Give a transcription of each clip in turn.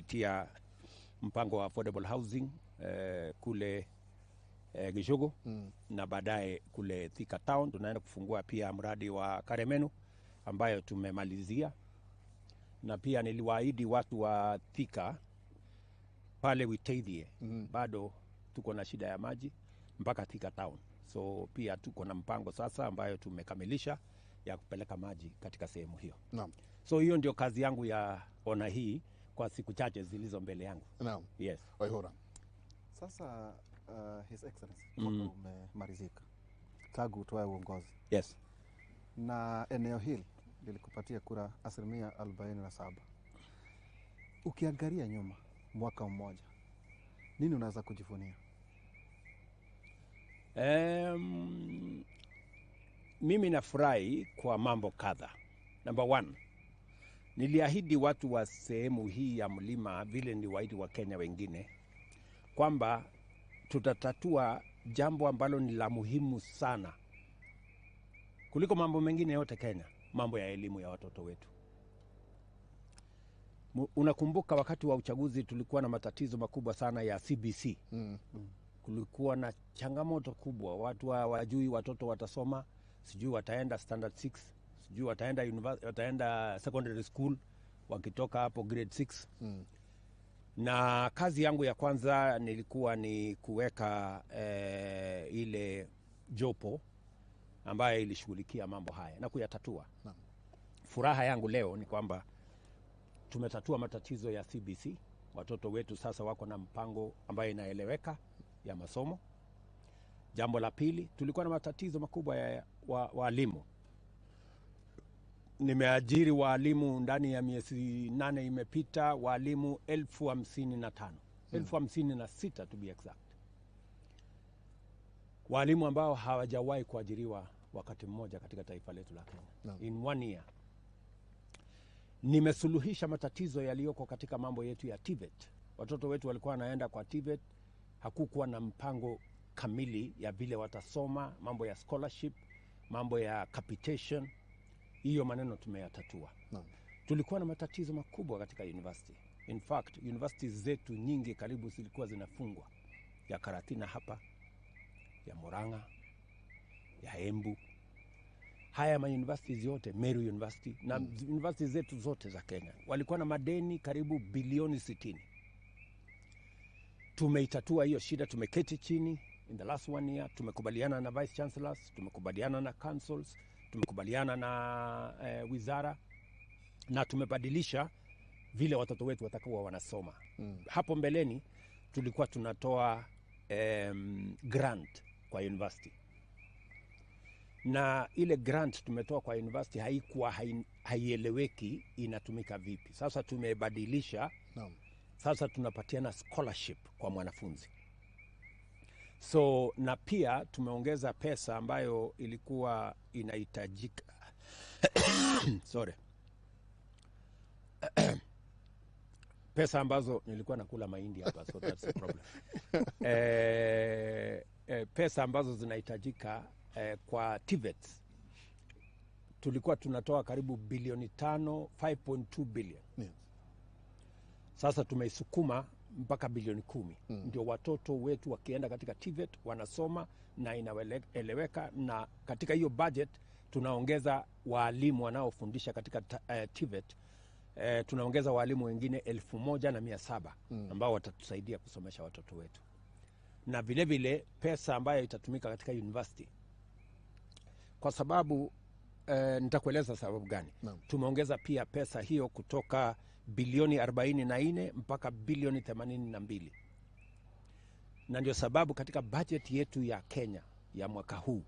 kupitia mpango wa affordable housing kule Gichugu na baadaye kule Thika Town tunaenda kufungua pia mradi wa Karemenu ambayo tumemalizia, na pia niliwaahidi watu wa Thika pale Witeithie bado tuko na shida ya maji mpaka Thika Town, so pia tuko na mpango sasa ambayo tumekamilisha ya kupeleka maji katika sehemu hiyo. Naam. So hiyo ndio kazi yangu ya ona hii kwa siku chache zilizo mbele yangu. Naam. Yes. Waihura. Sasa His Excellency, mwaka umemalizika tangu utoe uongozi. Yes. Na eneo hili lilikupatia kura 47%. Ukiangalia nyuma mwaka mmoja, nini unaweza kujivunia? Mimi nafurahi kwa mambo kadha. Number one, niliahidi watu wa sehemu hii ya mlima, vile niliwaahidi wa Kenya wengine, kwamba tutatatua jambo ambalo ni la muhimu sana kuliko mambo mengine yote Kenya, mambo ya elimu ya watoto wetu. Unakumbuka wakati wa uchaguzi tulikuwa na matatizo makubwa sana ya CBC. Kulikuwa na changamoto kubwa, watu hawajui watoto watasoma, sijui wataenda standard 6, sijui wataenda secondary school wakitoka hapo grade 6. Na kazi yangu ya kwanza nilikuwa ni kuweka ile jopo ambayo ilishughulikia mambo haya na kuyatatua. Furaha yangu leo ni kwamba tumetatua matatizo ya CBC. Watoto wetu sasa wako na mpango ambayo inaeleweka ya masomo. Jambo la pili, tulikuwa na matatizo makubwa ya walimu. Nimeajiri walimu ndani ya miezi 8 imepita, walimu 55,000. 56,000 to be exact. Walimu ambao hawajawahi kuajiriwa wakati mmoja katika taifa letu la Kenya. In 1 year. Nimesuluhisha matatizo yaliyoko katika mambo yetu ya TVET. Watoto wetu walikuwa wanaenda kwa TVET, hakukuwa na mpango kamili ya vile watasoma, mambo ya scholarship, mambo ya capitation. Hiyo maneno tumeyatatua. Tulikuwa na matatizo makubwa katika university. In fact, universities zetu nyingi karibu zilikuwa zinafungwa. Ya Karatina hapa, ya Murang'a, ya Embu. Haya ma universities yote, Meru University na universities zetu zote za Kenya walikuwa na madeni karibu bilioni 60. Tumeitatua hiyo shida, tumeketi chini in the last 1 year, tumekubaliana na vice chancellors, tumekubaliana na councils, tumekubaliana na wizara, na tumebadilisha vile watoto wetu watakuwa wanasoma. Hapo mbeleni tulikuwa tunatoa grant kwa university. Na ile grant tumetoa kwa university haikuwa haieleweki inatumika vipi. Sasa tumebadilisha. Sasa tunapatiana scholarship kwa mwanafunzi. So na pia tumeongeza pesa ambayo ilikuwa inahitajika. Sorry. Pesa ambazo nilikuwa nakula mahindi hapa, so that's the problem. Pesa ambazo zinahitajika kwa TVET tulikuwa tunatoa karibu bilioni 5, 5.2 billion. Sasa tumeisukuma mpaka bilioni 10. Ndio watoto wetu wakienda katika TVET wanasoma na inaeleweka, na katika hiyo budget tunaongeza walimu wanaofundisha katika TVET. Tunaongeza walimu wengine 1,700 ambao watatusaidia kusomesha watoto wetu. Na vile vile pesa ambayo itatumika katika university, kwa sababu nitakueleza sababu gani. Tumeongeza pia pesa hiyo kutoka bilioni 44 mpaka bilioni 82. Na ndio sababu katika budget yetu ya Kenya ya mwaka huu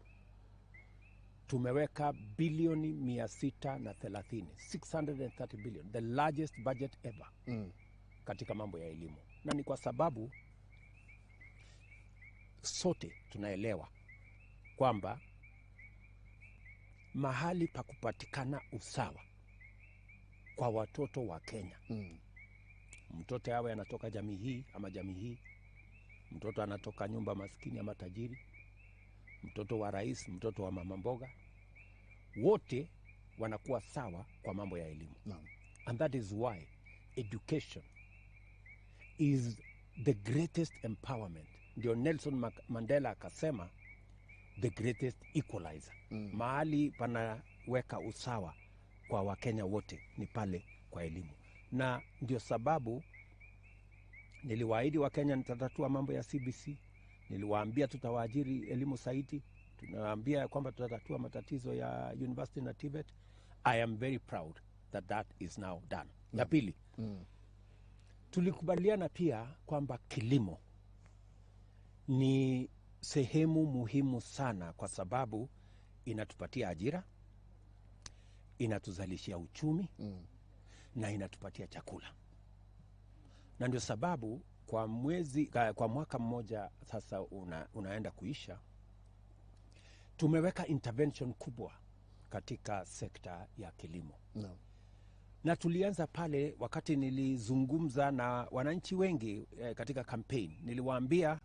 tumeweka bilioni mia sita na thelathini, 630 billion, the largest budget ever katika mambo ya elimu. Na ni kwa sababu sote tunaelewa kwamba mahali pa kupatikana usawa kwa watoto wa Kenya. Mtoto awe anatoka jamii hii ama jamii hii, mtoto anatoka nyumba maskini ama tajiri, mtoto wa rais, mtoto wa mama mboga, wote wanakuwa sawa kwa mambo ya elimu. And that is why education is the greatest empowerment. Ndio Nelson Mandela akasema the greatest equalizer. Mahali panaweka usawa kwa Wakenya wote ni pale kwa elimu. Na ndio sababu niliwaahidi Wakenya nitatatua mambo ya CBC, niliwaambia tutawaajiri elimu zaidi, tunawaambia kwamba tutatatua matatizo ya university na TVET. I am very proud that that is now done. Ya pili, tulikubaliana pia kwamba kilimo ni sehemu muhimu sana kwa sababu inatupatia ajira, inatuzalishia uchumi na inatupatia chakula. Na ndio sababu kwa mwaka mmoja sasa unaenda kuisha, tumeweka intervention kubwa katika sekta ya kilimo. No. Na tulianza pale wakati nilizungumza na wananchi wengi katika campaign. Niliwaambia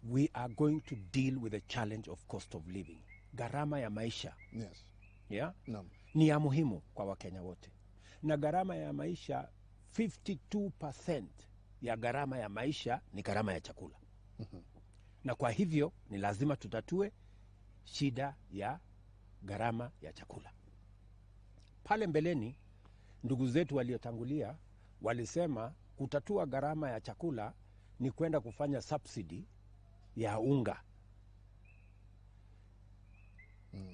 we are going to deal with the challenge of cost of living. Gharama ya maisha. Yes. Yeah? No. Ni ya muhimu kwa Wakenya wote. Na gharama ya maisha, 52% ya gharama ya maisha ni gharama ya chakula. Na kwa hivyo ni lazima tutatue shida ya gharama ya chakula. Pale mbeleni ndugu zetu waliotangulia walisema kutatua gharama ya chakula ni kwenda kufanya subsidy ya unga.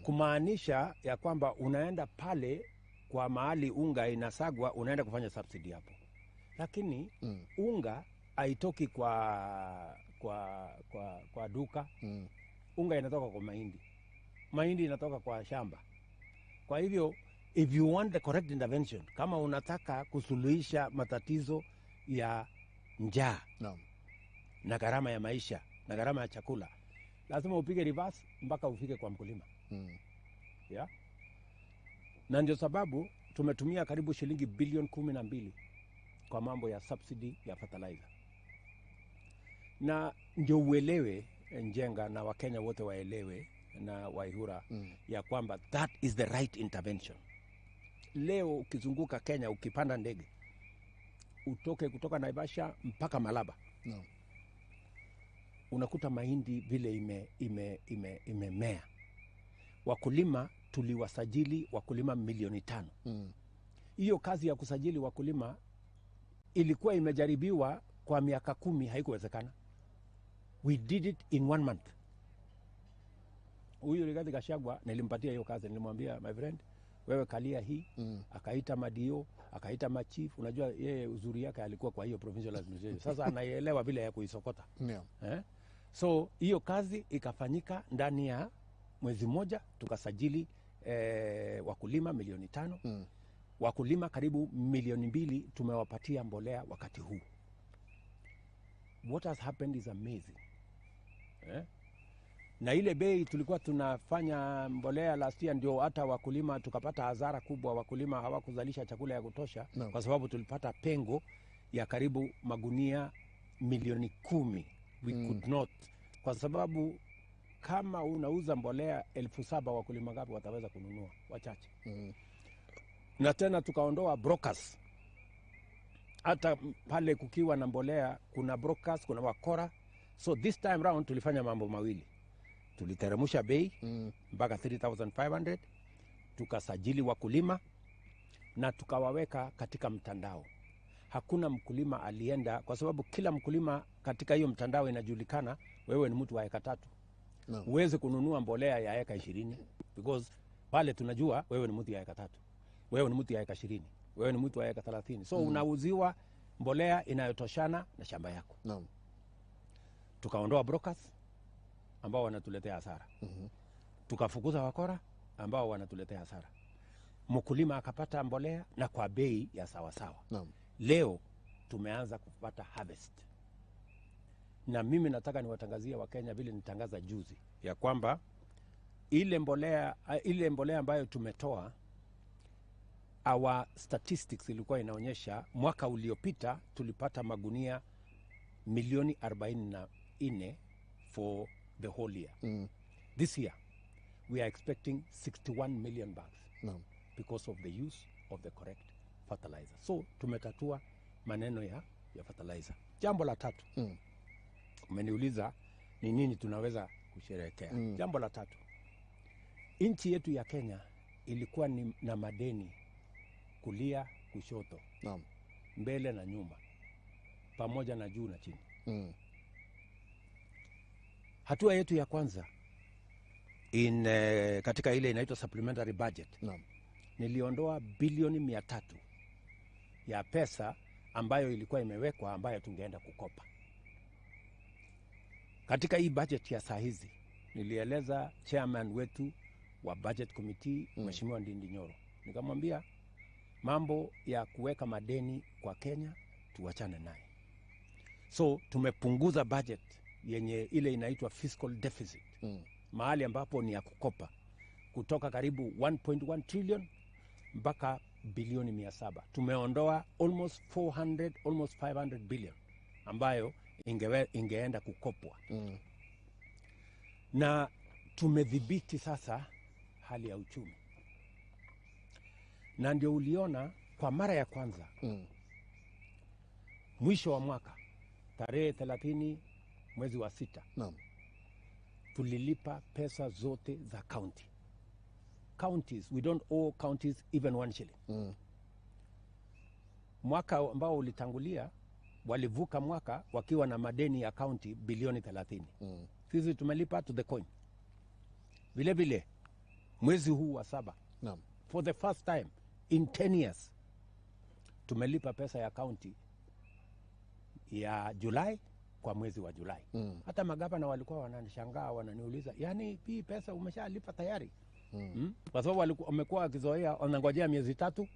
Kumaanisha ya kwamba unaenda pale kwa mahali unga inasagwa, unaenda kufanya subsidy hapo. Lakini unga haitoki kwa duka. Unga inatoka kwa mahindi. Mahindi inatoka kwa shamba. Kwa hivyo if you want the correct intervention, kama unataka kusuluhisha matatizo ya njaa na gharama ya maisha na gharama ya chakula, lazima upige reverse mpaka ufike kwa mkulima. Yeah? Na ndio sababu tumetumia karibu shilingi bilioni 12 kwa mambo ya subsidy ya fertilizer. Na ndio uelewe Njenga na Wakenya wote waelewe na Waihura ya kwamba that is the right intervention. Leo ukizunguka Kenya ukipanda ndege utoke kutoka Naivasha mpaka Malaba, No. unakuta mahindi vile imemea. Wakulima tuliwasajili wakulima milioni 5. Hiyo kazi ya kusajili wakulima ilikuwa imejaribiwa kwa miaka 10, haikuwezekana. We did it in 1 month. Huyu Rigathi Gachagua nilimpatia hiyo kazi, nilimwambia my friend, wewe kalia hii. Akaita madio, akaita machief. Unajua yeye uzuri yake alikuwa kwa hiyo provincial administration. Sasa anaielewa vile ya kuisokota. Yeah. So hiyo kazi ikafanyika ndani ya mwezi mmoja, tukasajili wakulima milioni 5. Wakulima karibu milioni 2 tumewapatia mbolea wakati huu. What has happened is amazing. Na ile bei tulikuwa tunafanya mbolea last year, ndio hata wakulima tukapata hasara kubwa. Wakulima hawakuzalisha chakula ya kutosha. No. Kwa sababu tulipata pengo ya karibu magunia milioni 10. We could not. Kwa sababu kama unauza mbolea 7,000, wakulima ngapi wataweza kununua? Wachache. Na tena tukaondoa brokers. Hata pale kukiwa na mbolea kuna brokers, kuna wakora. So this time round tulifanya mambo mawili. Tuliteremsha bei mpaka 3,500, tukasajili wakulima na tukawaweka katika mtandao. Hakuna mkulima alienda, kwa sababu kila mkulima katika hiyo mtandao inajulikana wewe ni mtu wa eka 3. No. Uweze kununua mbolea ya eka 20 because pale tunajua wewe ni mtu ya eka 3, wewe ni mtu ya eka 20, wewe ni mtu wa eka 30. So unauziwa mbolea inayotoshana na shamba yako. No. Tukaondoa brokers ambao wanatuletea hasara. Tukafukuza wakora ambao wanatuletea hasara. Mkulima akapata mbolea na kwa bei ya sawa sawa. No. Leo tumeanza kupata harvest. Na mimi nataka niwatangazie Wakenya vile nitangaza juzi ya kwamba ile mbolea ambayo tumetoa, our statistics ilikuwa inaonyesha mwaka uliopita tulipata magunia milioni 44 for the whole year. This year we are expecting 61 million bags. No. Because of the use of the correct fertilizer. So tumetatua maneno ya fertilizer. Jambo la tatu, umeniuliza ni nini tunaweza kusherehekea. Jambo la tatu, nchi yetu ya Kenya ilikuwa ni na madeni kulia, kushoto, mbele na nyuma, pamoja na juu na chini. Hatua yetu ya kwanza katika ile inaitwa supplementary budget, niliondoa bilioni 300 ya pesa ambayo ilikuwa imewekwa ambayo tungeenda kukopa. Katika hii budget ya saa hizi nilieleza chairman wetu wa budget committee, Mheshimiwa Ndindi Nyoro, nikamwambia mambo ya kuweka madeni kwa Kenya tuachane naye. So tumepunguza budget yenye ile inaitwa fiscal deficit, mahali ambapo ni ya kukopa, kutoka karibu 1.1 trillion mpaka bilioni 700. Tumeondoa almost 400, almost 500 billion ambayo ingeenda kukopwa. Na tumedhibiti sasa hali ya uchumi. Na ndio uliona kwa mara ya kwanza mwisho wa mwaka tarehe 30 mwezi wa 6, tulilipa pesa zote za county. Counties, we don't owe counties even 1 shilling. Mwaka ambao ulitangulia walivuka mwaka wakiwa na madeni ya county bilioni 30. Sisi tumelipa to the coin. Vile vile mwezi huu wa 7, for the first time in 10 years tumelipa pesa ya county ya Julai kwa mwezi wa Julai. Hata magavana walikuwa wananishangaa, wananiuliza, yani hii pesa umeshalipa tayari? Kwa sababu wamekuwa wakizoea wanangojea miezi 3,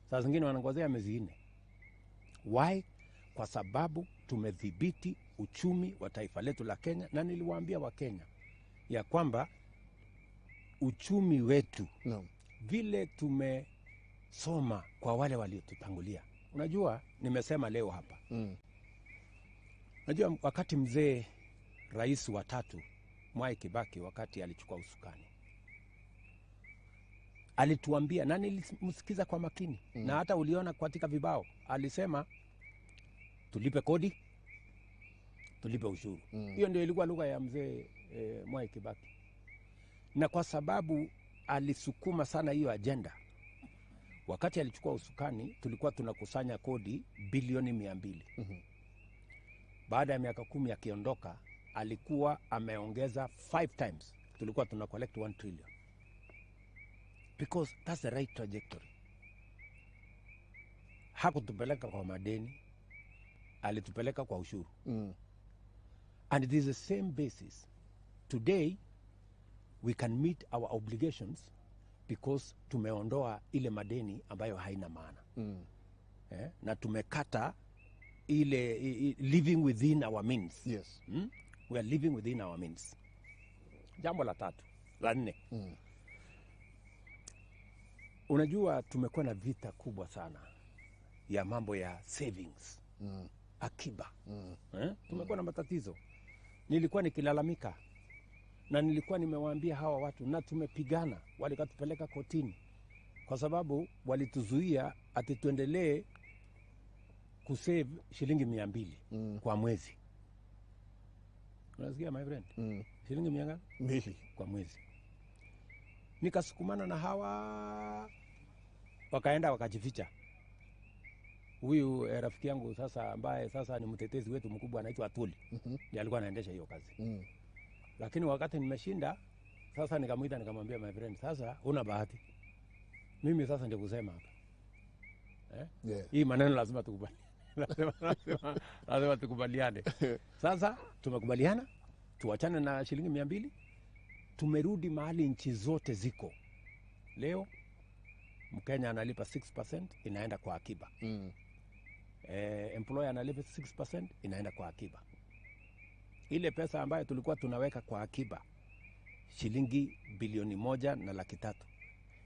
saa zingine wanangojea miezi 4. Why? Kwa sababu tumedhibiti uchumi wa taifa letu la Kenya, na niliwaambia wa Kenya ya kwamba uchumi wetu vile tumesoma kwa wale waliotutangulia. Unajua nimesema leo hapa. Unajua wakati mzee rais wa 3 Mwai Kibaki wakati alichukua usukani, alituambia, na nilimsikiza kwa makini, na hata uliona katika vibao alisema tulipe kodi, tulipe ushuru. Hiyo ndio ilikuwa lugha ya mzee Mwai Kibaki. Na kwa sababu alisukuma sana hiyo agenda, wakati alichukua usukani tulikuwa tunakusanya kodi bilioni 200. Baada ya miaka 10 akiondoka alikuwa ameongeza 5 times. Tulikuwa tuna collect 1 trillion. Because that's the right trajectory. Hakutupeleka kwa madeni, alitupeleka kwa ushuru. And it is the same basis. Today, we can meet our obligations because tumeondoa ile madeni ambayo haina maana. Na tumekata ile living within our means. Yes. We are living within our means. Jambo la tatu, la nne. Unajua tumekuwa na vita kubwa sana ya mambo ya savings. Akiba. Tumekuwa na matatizo. Nilikuwa nikilalamika na nilikuwa nimewaambia hawa watu, na tumepigana, walikatupeleka kotini kwa sababu walituzuia ati tuendelee kusave shilingi 200 kwa mwezi. Unasikia my friend? Shilingi mia ngapi? 2 kwa mwezi. Nikasukumana na hawa, wakaenda wakajificha. Huyu rafiki yangu sasa ambaye sasa ni mtetezi wetu mkubwa anaitwa Atuli. Ndiye alikuwa anaendesha hiyo kazi. Lakini wakati nimeshinda sasa nikamuita nikamwambia, my friend, sasa huna bahati. Mimi sasa ndio kusema hapa. Hii maneno lazima tukubaliane. Lazima tukubaliane. Sasa tumekubaliana tuachane na shilingi 200. Tumerudi mahali nchi zote ziko. Leo Mkenya analipa 6% inaenda kwa akiba. Employer analipa 6% inaenda kwa akiba. Ile pesa ambayo tulikuwa tunaweka kwa akiba shilingi bilioni 1.3,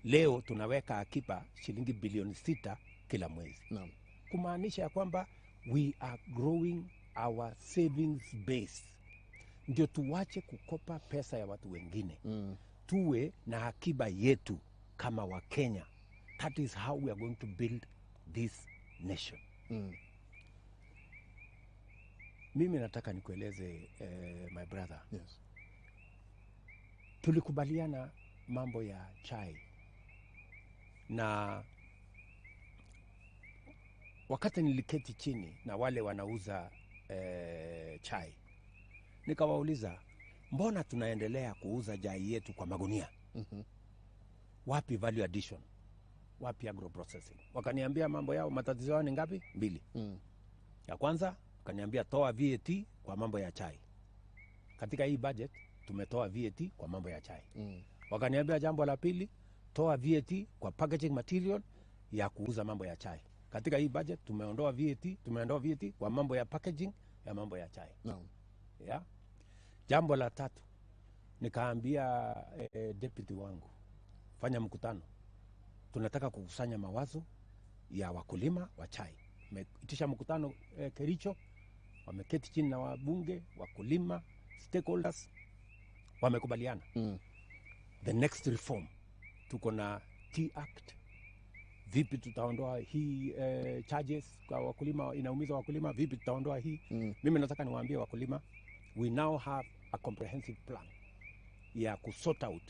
leo tunaweka akiba shilingi bilioni 6 kila mwezi. Kumaanisha ya kwamba we are growing our savings base. Ndio tuwache kukopa pesa ya watu wengine. Tuwe na akiba yetu kama Wakenya. That is how we are going to build this nation. Mimi nataka nikueleze, my brother. Yes. Tulikubaliana mambo ya chai, na wakati niliketi chini na wale wanauza chai, nikawauliza, mbona tunaendelea kuuza chai yetu kwa magunia? Wapi value addition? Wapi agro processing? Wakaniambia mambo yao, matatizo yao ni ngapi? Mbili. Ya kwanza wakaniambia toa VAT kwa mambo ya chai. Katika hii budget tumetoa VAT kwa mambo ya chai. Wakaniambia jambo la pili, toa VAT kwa packaging material ya kuuza mambo ya chai. Katika hii budget tumeondoa VAT, tumeondoa VAT kwa mambo ya packaging ya mambo ya chai. Yeah? Jambo la tatu nikaambia deputy wangu, fanya mkutano, tunataka kukusanya mawazo ya wakulima wa chai. Nimeitisha mkutano Kericho, wameketi chini na wabunge, wakulima, stakeholders, wamekubaliana. The next reform, tuko na Tea Act. Vipi tutaondoa hii charges kwa wakulima, inaumiza wakulima, vipi tutaondoa hii? Mimi nataka niwaambie wakulima, we now have a comprehensive plan ya kusort out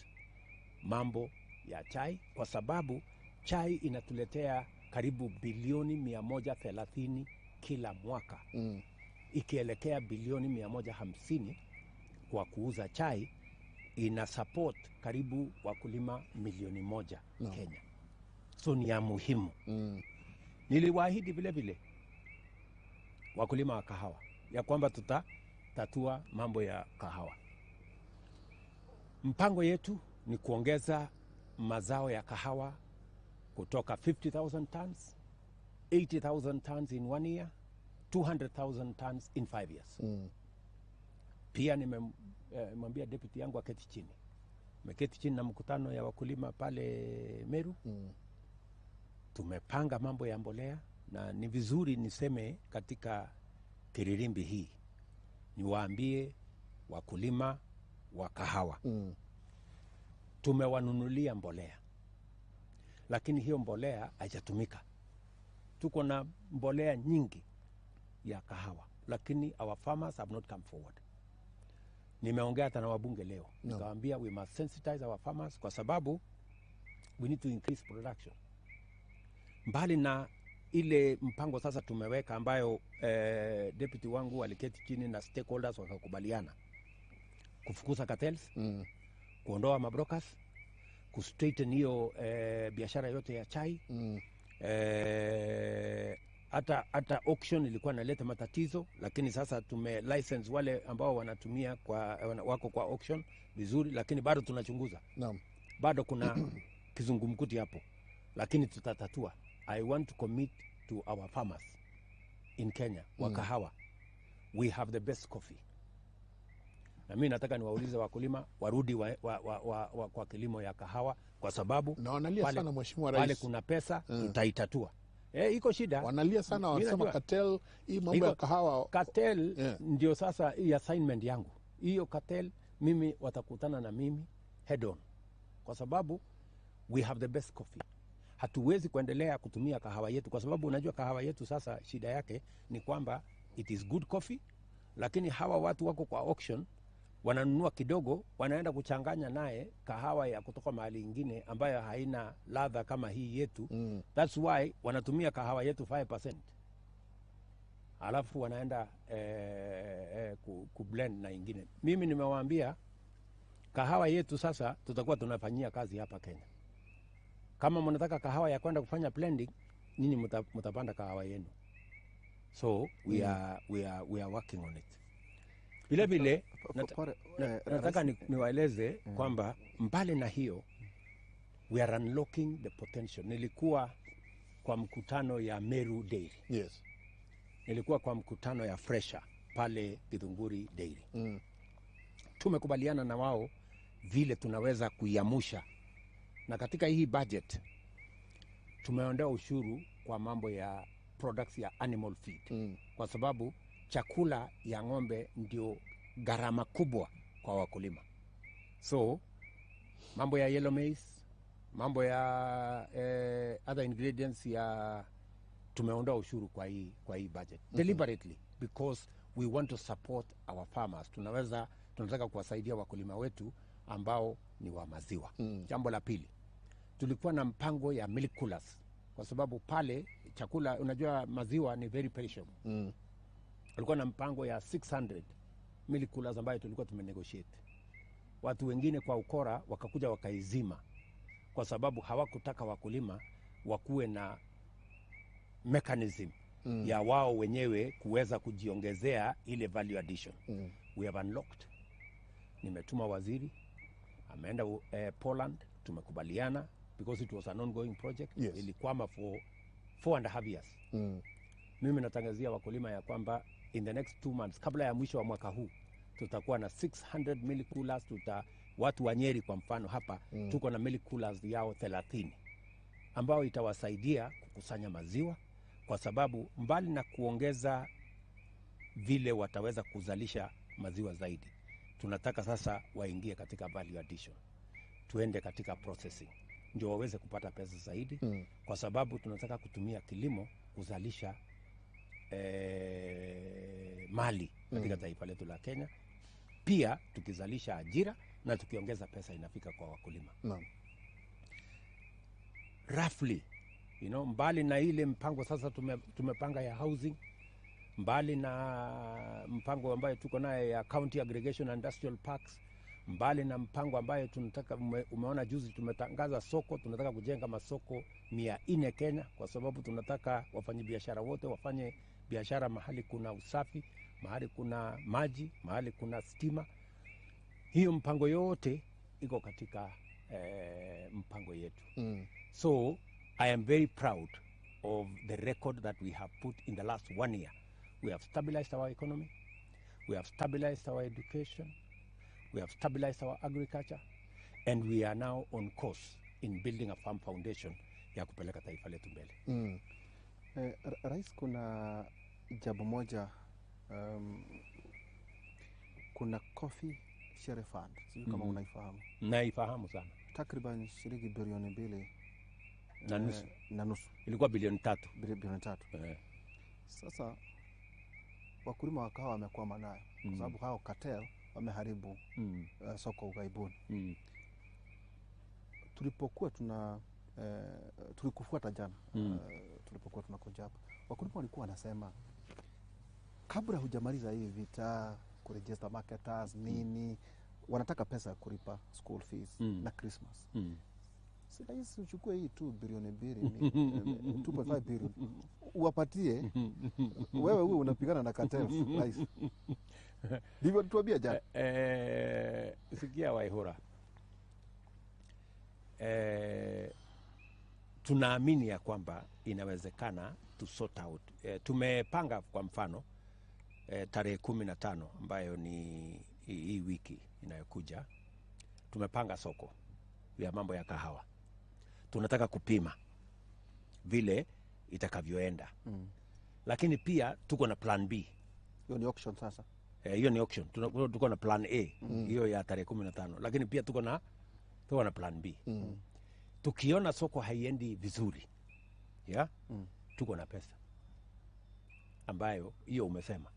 mambo ya chai, kwa sababu chai inatuletea karibu bilioni 130 kila mwaka, ikielekea bilioni 150 kwa kuuza chai, ina support karibu wakulima milioni 1 Kenya. So ni ya muhimu. Niliwaahidi vile vile wakulima wa kahawa ya kwamba tutatatua mambo ya kahawa. Mpango yetu ni kuongeza mazao ya kahawa kutoka 50,000 tons, 80,000 tons in one year, 200,000 tons in 5 years. Pia nimemwambia deputy yangu aketi chini, meketi chini na mkutano ya wakulima pale Meru. Tumepanga mambo ya mbolea, na ni vizuri niseme katika kiririmbi hii, niwaambie wakulima wa kahawa, tumewanunulia mbolea, lakini hiyo mbolea haijatumika. Tuko na mbolea nyingi ya kahawa, lakini our farmers have not come forward. Nimeongea hata na wabunge leo, nikawaambia we must sensitize our farmers kwa sababu we need to increase production. Mbali na ile mpango sasa tumeweka ambayo deputy wangu aliketi chini na stakeholders wakakubaliana kufukuza cartels, kuondoa mabrokers, kustraighten hiyo biashara yote ya chai. Hata auction ilikuwa inaleta matatizo, lakini sasa tume license wale ambao wanatumia wako kwa auction vizuri, lakini bado tunachunguza, bado kuna kizungumkuti hapo, lakini tutatatua. I want to commit to our farmers in Kenya wa kahawa, we have the best coffee, na mimi nataka niwaulize wakulima warudi kwa kilimo ya kahawa kwa sababu Na wanalia sana, Mheshimiwa pale Rais. kuna pesa, tutaitatua. Iko shida. Wanalia sana, Mimi wanasema najua. Cartel hii mambo ya kahawa. Cartel ndio sasa hii assignment yangu hiyo cartel, mimi watakutana na mimi head on, kwa sababu we have the best coffee. Hatuwezi kuendelea kutumia kahawa yetu, kwa sababu unajua kahawa yetu sasa shida yake ni kwamba it is good coffee, lakini hawa watu wako kwa auction wananunua kidogo, wanaenda kuchanganya naye kahawa ya kutoka mahali ingine ambayo haina ladha kama hii yetu. That's why wanatumia kahawa yetu 5%, alafu wanaenda kublend na ingine. Mimi nimewaambia kahawa yetu sasa tutakuwa tunafanyia kazi hapa Kenya. Kama mnataka kahawa ya kwenda kufanya blending, nyinyi mutapanda kahawa yenu. So we are working on it. Vile vile nataka Rais- niwaeleze kwamba mbali na hiyo, we are unlocking the potential. Nilikuwa kwa mkutano ya Meru Dairy, nilikuwa kwa mkutano ya Fresha pale Githunguri Dairy. Tumekubaliana na wao vile tunaweza kuiamusha, na katika hii budget tumeondoa ushuru kwa mambo ya products ya animal feed, kwa sababu chakula ya ng'ombe ndio gharama kubwa kwa wakulima. So mambo ya yellow maize, mambo ya other ingredients ya tumeondoa ushuru kwa hii budget deliberately because We want to support our farmers. Tunataka kuwasaidia wakulima wetu ambao ni wa maziwa. Jambo la pili, tulikuwa na mpango ya milk coolers, kwa sababu pale chakula, unajua maziwa ni very perishable. Tulikuwa na mpango ya 600 milk coolers ambayo tulikuwa tumenegotiate. Watu wengine kwa ukora wakakuja wakaizima, kwa sababu hawakutaka wakulima wakuwe na mechanism ya wao wenyewe kuweza kujiongezea ile value addition. We have unlocked. Nimetuma waziri ameenda Poland, tumekubaliana because it was an ongoing project. Ilikwama for 4.5 years. Mimi natangazia wakulima ya kwamba in the next 2 months, kabla ya mwisho wa mwaka huu, tutakuwa na 600 milk coolers. Watu wa Nyeri kwa mfano hapa tuko na milk coolers yao 30 ambao itawasaidia kukusanya maziwa, kwa sababu mbali na kuongeza vile wataweza kuzalisha maziwa zaidi, tunataka sasa waingie katika value addition, tuende katika processing ndio waweze kupata pesa zaidi, kwa sababu tunataka kutumia kilimo kuzalisha mali katika taifa letu la Kenya, pia tukizalisha ajira na tukiongeza pesa inafika kwa wakulima. Roughly, mbali na ile mpango sasa tumepanga ya housing, mbali na mpango ambayo tuko naye ya county aggregation and industrial parks, mbali na mpango ambayo tunataka umeona juzi tumetangaza soko, tunataka kujenga masoko 400 Kenya, kwa sababu tunataka wafanyabiashara wote wafanye biashara mahali kuna usafi, mahali kuna maji, mahali kuna stima. Hiyo mpango yote iko katika mpango yetu. So I am very proud of the record that we have put in the last one year. We have stabilized our economy, we have stabilized our education, we have stabilized our agriculture, and we are now on course in building a firm foundation ya kupeleka taifa letu mbele. Rais, kuna jambo moja, kuna Coffee Share Fund, sijui kama unaifahamu. Naifahamu sana. Takriban shilingi bilioni 2 na nusu. Na nusu. Ilikuwa bilioni 3. Bilioni 3. Sasa wakulima wa kahawa wamekwama nayo kwa sababu hao cartel wameharibu soko ughaibuni. Tulipokuwa tuna tulikufuata jana, tulipokuwa tunakuja hapa, wakulima walikuwa wanasema kabla hujamaliza hii vita, kuregister marketers nini, wanataka pesa ya kulipa school fees na Christmas. Si rahisi uchukue hii tu bilioni 2 2.5 bilioni uwapatie, wewe huwe unapigana na cartels, rais? Ndivyo tuambia jana. Sikia Waihura, tunaamini ya kwamba inawezekana to sort out. Tumepanga kwa mfano tarehe 15 ambayo ni hii wiki inayokuja, tumepanga soko ya mambo ya kahawa. Tunataka kupima vile itakavyoenda, lakini pia tuko na plan B. Hiyo ni auction sasa. Hiyo ni auction. Tuko na plan A hiyo ya tarehe 15, lakini pia tuko na plan B. Tukiona soko haiendi vizuri, yeah? Tuko na pesa ambayo hiyo umesema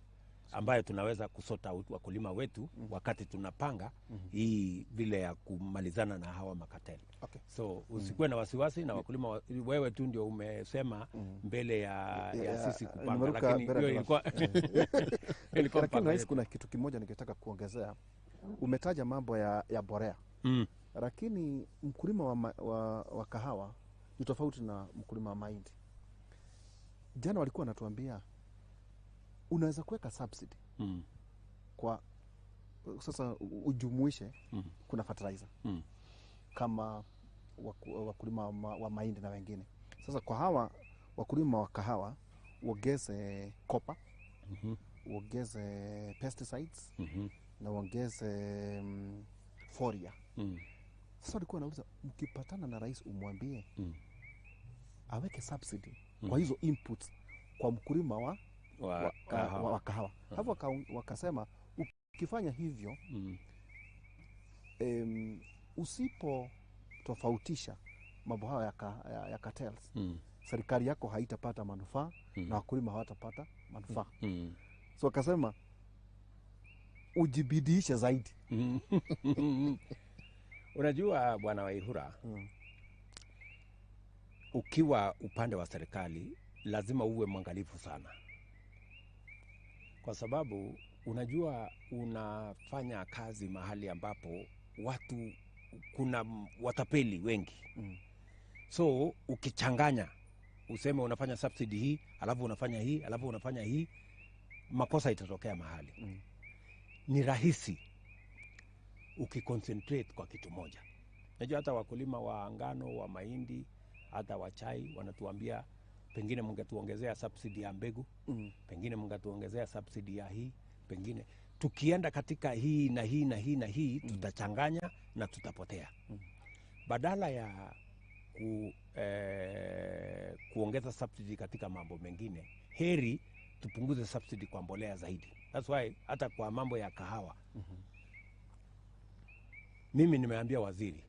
ambayo tunaweza kusort out wakulima wetu wakati tunapanga hii vile ya kumalizana na hawa macartel. So usikuwe na wasiwasi na wakulima wewe tu ndio umesema mbele ya sisi kupanga, nimeruka lakini mbele hiyo ya ilikuwa Lakini mpango rais, yetu. kuna kitu kimoja ningetaka kuongezea. Umetaja mambo ya borea, lakini mkulima wa kahawa ni tofauti na mkulima wa mahindi. Jana walikuwa wanatuambia unaweza kuweka subsidy kwa sasa ujumuishe kuna fertilizer kama wakulima wa mahindi na wengine. Sasa kwa hawa wakulima wa kahawa uongeze copper, uongeze pesticides na uongeze foliar. Sasa walikuwa wanauliza mkipatana na rais umwambie aweke subsidy kwa hizo inputs kwa mkulima wa, wa kahawa. wa kahawa. Hapo wakasema ukifanya hivyo, usipo tofautisha mambo hayo ya cartels, serikali yako haitapata manufaa na wakulima hawatapata manufaa. So wakasema ujibidiishe zaidi. Unajua Bwana Waihura, ukiwa upande wa serikali lazima uwe mwangalifu sana, kwa sababu unajua unafanya kazi mahali ambapo watu kuna watapeli wengi. So ukichanganya useme unafanya subsidy hii alafu unafanya hii alafu unafanya hii, makosa itatokea mahali. Ni rahisi ukiconcentrate kwa kitu moja. Najua hata wakulima wa ngano, wa mahindi, hata wa chai wanatuambia pengine mngetuongezea subsidy ya mbegu, pengine mngetuongezea subsidy ya hii, pengine tukienda katika hii na hii na hii na hii tutachanganya na tutapotea. Badala ya kuongeza subsidy katika mambo mengine, heri tupunguze subsidy kwa mbolea zaidi. That's why hata kwa mambo ya kahawa, mimi nimeambia waziri,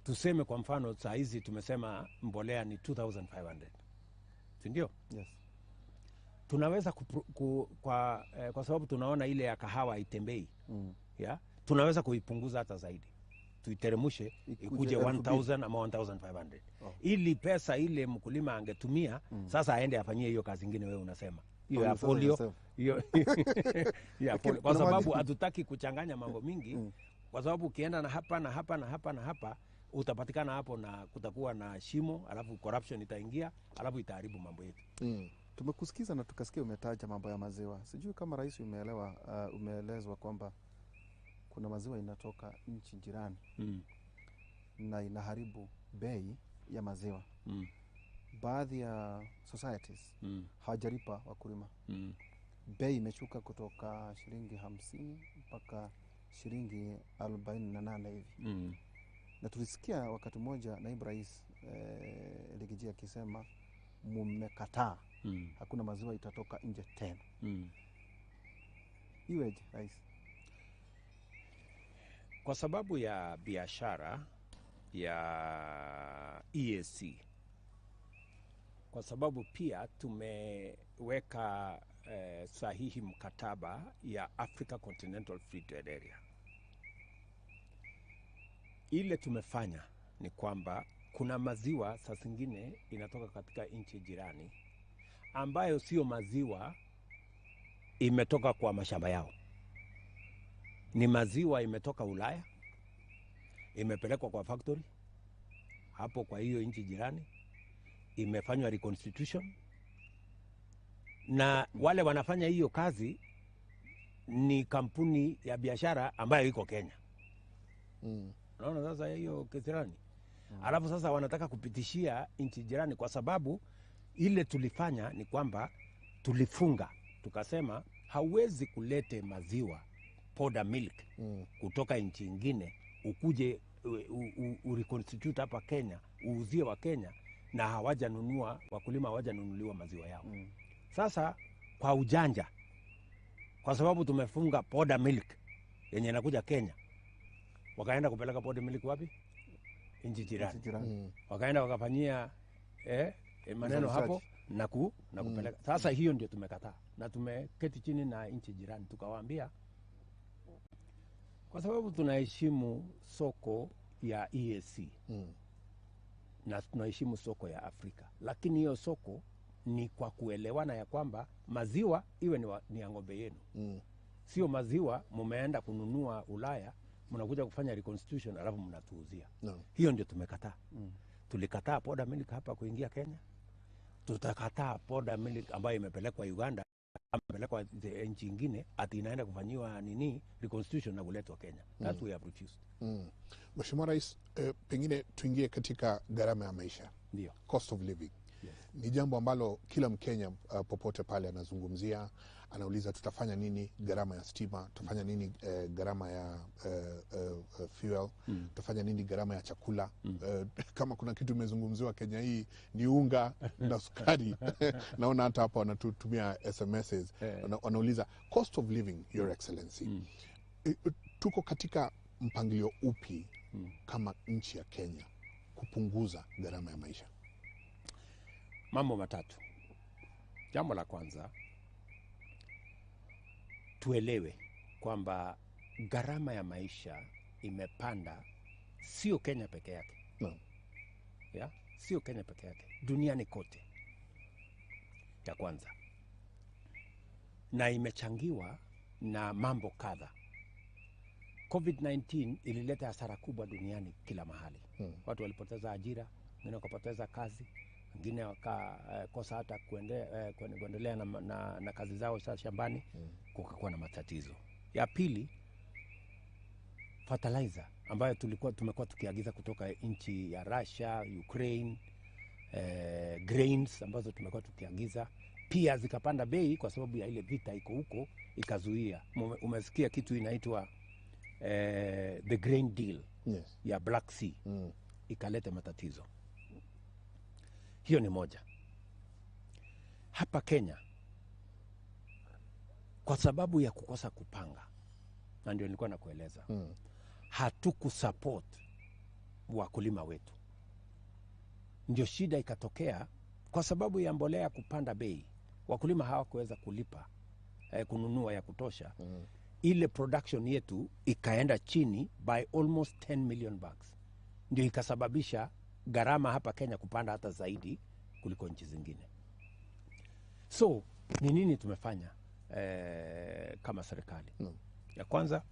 tuseme kwa mfano saa hizi tumesema mbolea ni 2500, si ndio? Yes. Tunaweza kwa sababu tunaona ile ya kahawa itembei, yeah? Tunaweza kuipunguza hata zaidi, tuiteremushe ikuje 1000 ama 1500. Ili pesa ile mkulima angetumia sasa aende afanyie hiyo kazi nyingine wewe unasema hiyo ya polio, hiyo ya polio, kwa sababu hatutaki kuchanganya mambo mingi. Kwa sababu ukienda na hapa na hapa na hapa na hapa utapatikana hapo na kutakuwa na shimo, alafu corruption itaingia, alafu itaharibu mambo yetu. Tumekusikiza na tukasikia umetaja mambo ya maziwa. Sijui kama rais umeelewa, umeelezwa kwamba kuna maziwa inatoka nchi jirani na inaharibu bei ya maziwa. Baadhi ya societies hawajalipa wakulima. Bei imeshuka kutoka shilingi 50 mpaka shilingi 48 hivi. Na tulisikia wakati mmoja naibu rais Rigiji akisema mumekataa, hakuna maziwa itatoka nje tena. Iweje rais? Kwa sababu ya biashara ya EAC, kwa sababu pia tumeweka sahihi mkataba ya Africa Continental Free Trade Area. Ile tumefanya ni kwamba kuna maziwa saa zingine inatoka katika nchi jirani ambayo sio maziwa imetoka kwa mashamba yao. Ni maziwa imetoka Ulaya, imepelekwa kwa factory hapo kwa hiyo nchi jirani, imefanywa reconstitution, na wale wanafanya hiyo kazi ni kampuni ya biashara ambayo iko Kenya. Unaona sasa hiyo kisirani. Alafu sasa wanataka kupitishia nchi jirani, kwa sababu ile tulifanya ni kwamba tulifunga, tukasema hauwezi kulete maziwa powder milk kutoka nchi nyingine ukuje ureconstitute hapa Kenya, uuzie wa Kenya, na hawajanunua, wakulima hawajanunuliwa maziwa yao. Sasa kwa ujanja, kwa sababu tumefunga powder milk yenye inakuja Kenya, wakaenda kupeleka powder milk wapi? Nchi jirani. Wakaenda wakafanyia maneno hapo na kupeleka. Sasa hiyo ndio tumekataa, na tumeketi chini na nchi jirani tukawaambia, kwa sababu tunaheshimu soko ya EAC na tunaheshimu soko ya Afrika, lakini hiyo soko ni kwa kuelewana ya kwamba maziwa iwe ni ya ng'ombe yenu. Sio maziwa mumeenda kununua Ulaya, mnakuja kufanya reconstitution alafu mnatuuzia. Hiyo ndio tumekataa. Tulikataa powder milk hapa kuingia Kenya. Tutakataa powder milk ambayo imepelekwa Uganda, imepelekwa nchi nyingine, ati inaenda kufanyiwa nini reconstitution na kuletwa Kenya. That we have refused. Mheshimiwa Rais, pengine tuingie katika gharama ya maisha. Ndio. Cost of living. Yes. Ni jambo ambalo kila Mkenya popote pale anazungumzia, anauliza tutafanya nini gharama ya stima, tutafanya nini gharama ya fuel, tutafanya nini gharama ya chakula. Kama kuna kitu imezungumziwa Kenya hii ni unga na sukari. Naona hata hapa wanatutumia SMSs, wanauliza cost of living, Your Excellency. Tuko katika mpangilio upi kama nchi ya Kenya kupunguza gharama ya maisha? Mambo matatu. Jambo la kwanza, tuelewe kwamba gharama ya maisha imepanda, sio Kenya peke yake. Naam. Ya? Sio Kenya peke yake, duniani kote. Ya kwanza, na imechangiwa na mambo kadha. COVID-19 ilileta hasara kubwa duniani kila mahali. Watu walipoteza ajira, wengine wakapoteza kazi, wengine wakakosa hata kuendelea na kazi zao za shambani. Kukakuwa na matatizo. Ya pili, fertilizer ambayo tumekuwa tukiagiza kutoka nchi ya Russia, Ukraine, grains ambazo tumekuwa tukiagiza pia zikapanda bei kwa sababu ya ile vita iko huko ikazuia. Umesikia kitu inaitwa the grain deal ya Black Sea ikaleta matatizo. Hiyo ni moja. Hapa Kenya, kwa sababu ya kukosa kupanga, na ndio nilikuwa nakueleza, hatukusupport wakulima wetu, ndio shida ikatokea. Kwa sababu ya mbolea kupanda bei, wakulima hawakuweza kulipa kununua ya kutosha. Ile production yetu ikaenda chini by almost 10 million bags, ndio ikasababisha gharama hapa Kenya kupanda hata zaidi kuliko nchi zingine. So ni nini tumefanya kama serikali? Ya kwanza,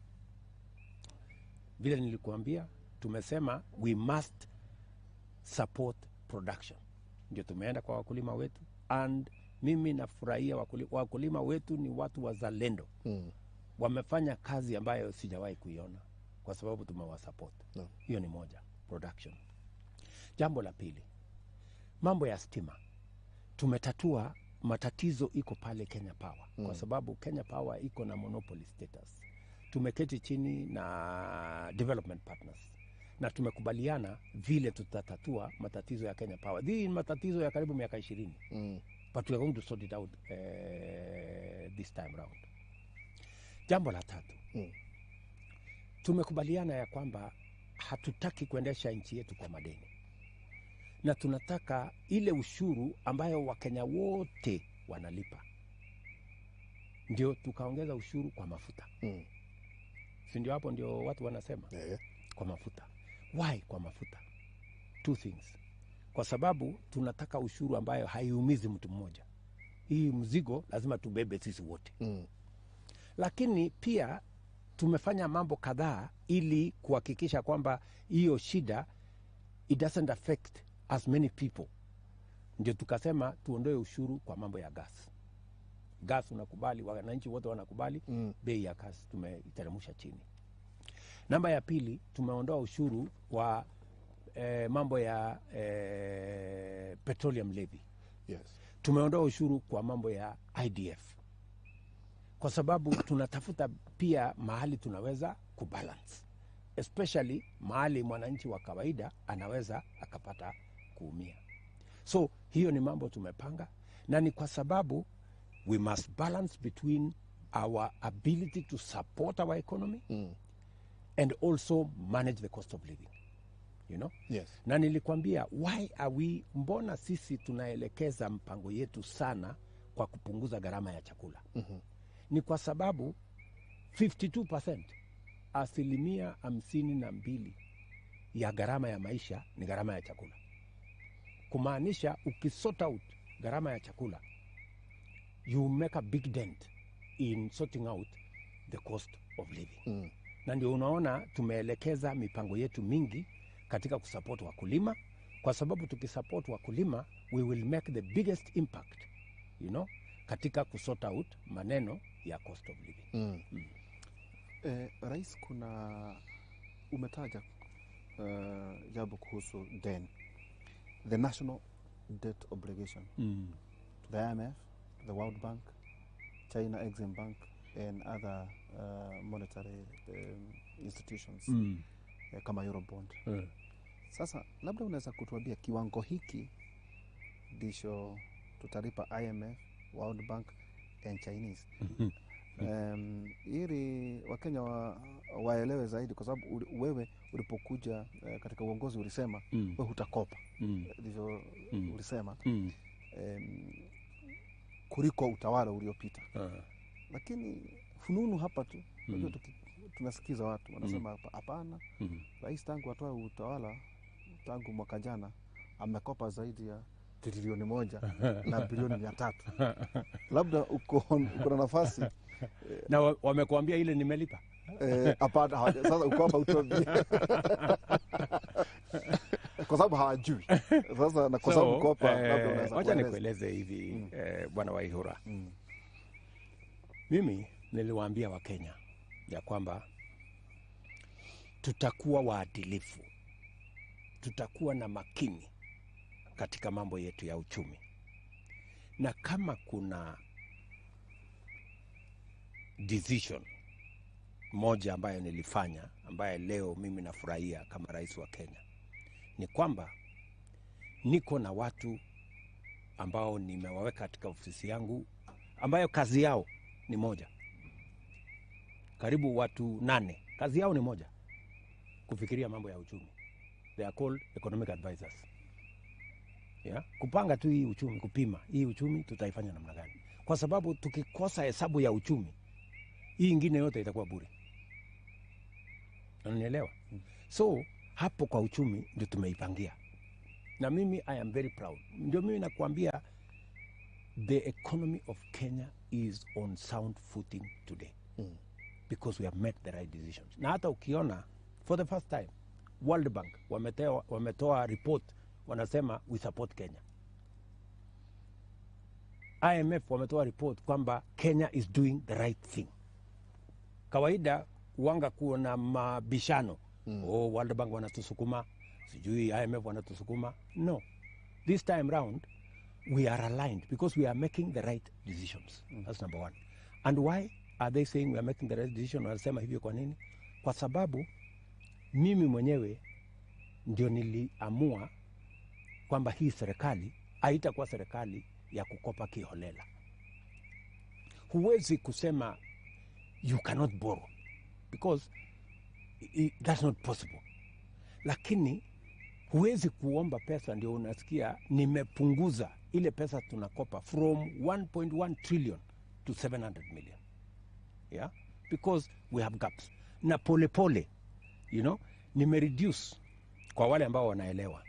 vile nilikuambia, tumesema we must support production. Ndio tumeenda kwa wakulima wetu, and mimi nafurahia wakulima wetu ni watu wazalendo. Wamefanya kazi ambayo sijawahi kuiona kwa sababu tumewasupport. Hiyo ni moja, production. Jambo la pili, mambo ya stima. Tumetatua matatizo iko pale Kenya Power kwa sababu Kenya Power iko na monopoly status. Tumeketi chini na development partners na tumekubaliana vile tutatatua matatizo ya Kenya Power. Hii ni matatizo ya karibu miaka 20. But we are going to sort it out this time round. Jambo la tatu, tumekubaliana ya kwamba hatutaki kuendesha nchi yetu kwa madeni, na tunataka ile ushuru ambayo Wakenya wote wanalipa, ndio tukaongeza ushuru kwa mafuta. Si ndio hapo ndio watu wanasema? Kwa mafuta. Why kwa mafuta? Two things. Kwa sababu tunataka ushuru ambayo haiumizi mtu mmoja. Hii mzigo lazima tubebe sisi wote. Lakini pia tumefanya mambo kadhaa ili kuhakikisha kwamba hiyo shida it doesn't affect as many people. Ndio tukasema tuondoe ushuru kwa mambo ya gas. Gas unakubali, wananchi wote wanakubali, bei ya gas tumeiteremsha chini. Namba ya pili, tumeondoa ushuru wa mambo ya petroleum levy. Tumeondoa ushuru kwa mambo ya IDF, kwa sababu tunatafuta pia mahali tunaweza kubalance, especially mahali mwananchi wa kawaida anaweza akapata kuumia. So hiyo ni mambo tumepanga, na ni kwa sababu we must balance between our ability to support our economy and also manage the cost of living. You know? Na nilikwambia why are we, mbona sisi tunaelekeza mpango yetu sana kwa kupunguza gharama ya chakula? Ni kwa sababu 52%, 52% ya gharama ya maisha ni gharama ya chakula. Kumaanisha ukisort out gharama ya chakula, you make a big dent in sorting out the cost of living. Na ndio unaona tumeelekeza mipango yetu mingi katika kusupport wakulima, kwa sababu tukisupport wakulima we will make the biggest impact, you know, katika kusort out maneno ya cost of living. Rais, kuna umetaja jambo kuhusu den, the national debt obligation to the IMF, the World Bank, China Exim Bank and other monetary institutions kama Eurobond. Sasa labda unaweza kutuambia kiwango hiki ndicho tutalipa IMF, World Bank and Chinese, ili Wakenya waelewe zaidi, kwa sababu wewe ulipokuja katika uongozi ulisema wewe hutakopa, ndivyo ulisema, kuliko utawala uliopita. Lakini Fununu hapa tu unajua, tunasikiza watu wanasema hapana, rais tangu atoe utawala tangu mwaka jana amekopa zaidi ya trilioni 1 na bilioni 300. Labda uko na nafasi na wamekuambia ile nimelipa. Hapana, sasa uko hapa utuambie. Kwa sababu hawajui. Sasa na kwa sababu uko hapa labda unaweza. Wacha nikueleze hivi Bwana Waihura. Mimi niliwaambia Wakenya ya kwamba tutakuwa waadilifu, tutakuwa na makini katika mambo yetu ya uchumi. Na kama kuna decision moja ambayo nilifanya, ambaye leo mimi nafurahia kama rais wa Kenya, ni kwamba niko na watu ambao nimewaweka katika ofisi yangu ambayo kazi yao ni moja. Karibu watu 8, kazi yao ni moja, kufikiria mambo ya uchumi. They are called economic advisors. Yeah? Kupanga tu hii uchumi, kupima hii uchumi tutaifanya namna gani. Kwa sababu tukikosa hesabu ya uchumi, hii ingine yote itakuwa bure. Unanielewa? So hapo kwa uchumi ndio tumeipangia. Na mimi I am very proud. Ndio mimi nakuambia the economy of Kenya is on sound footing today. Because we have made the right decisions. Na hata ukiona for the first time World Bank wametoa report wanasema we support Kenya. IMF wametoa report kwamba Kenya is doing the right thing. Kawaida wanga kuona mabishano. Oh, World Bank wanatusukuma, sijui IMF wanatusukuma. No. This time round we are aligned because we are making the right decisions. That's number one. And why are they saying we are making the right decision? Wanasema hivyo kwa nini? Kwa sababu mimi mwenyewe ndio niliamua kwamba hii serikali haitakuwa serikali ya kukopa kiholela. Huwezi kusema you cannot borrow because that's not possible. Lakini huwezi kuomba pesa, ndio unasikia nimepunguza ile pesa tunakopa from 1.1 trillion to 700 million. Yeah? Because we have gaps. Na pole pole, you know, nimereduce kwa wale ambao wanaelewa.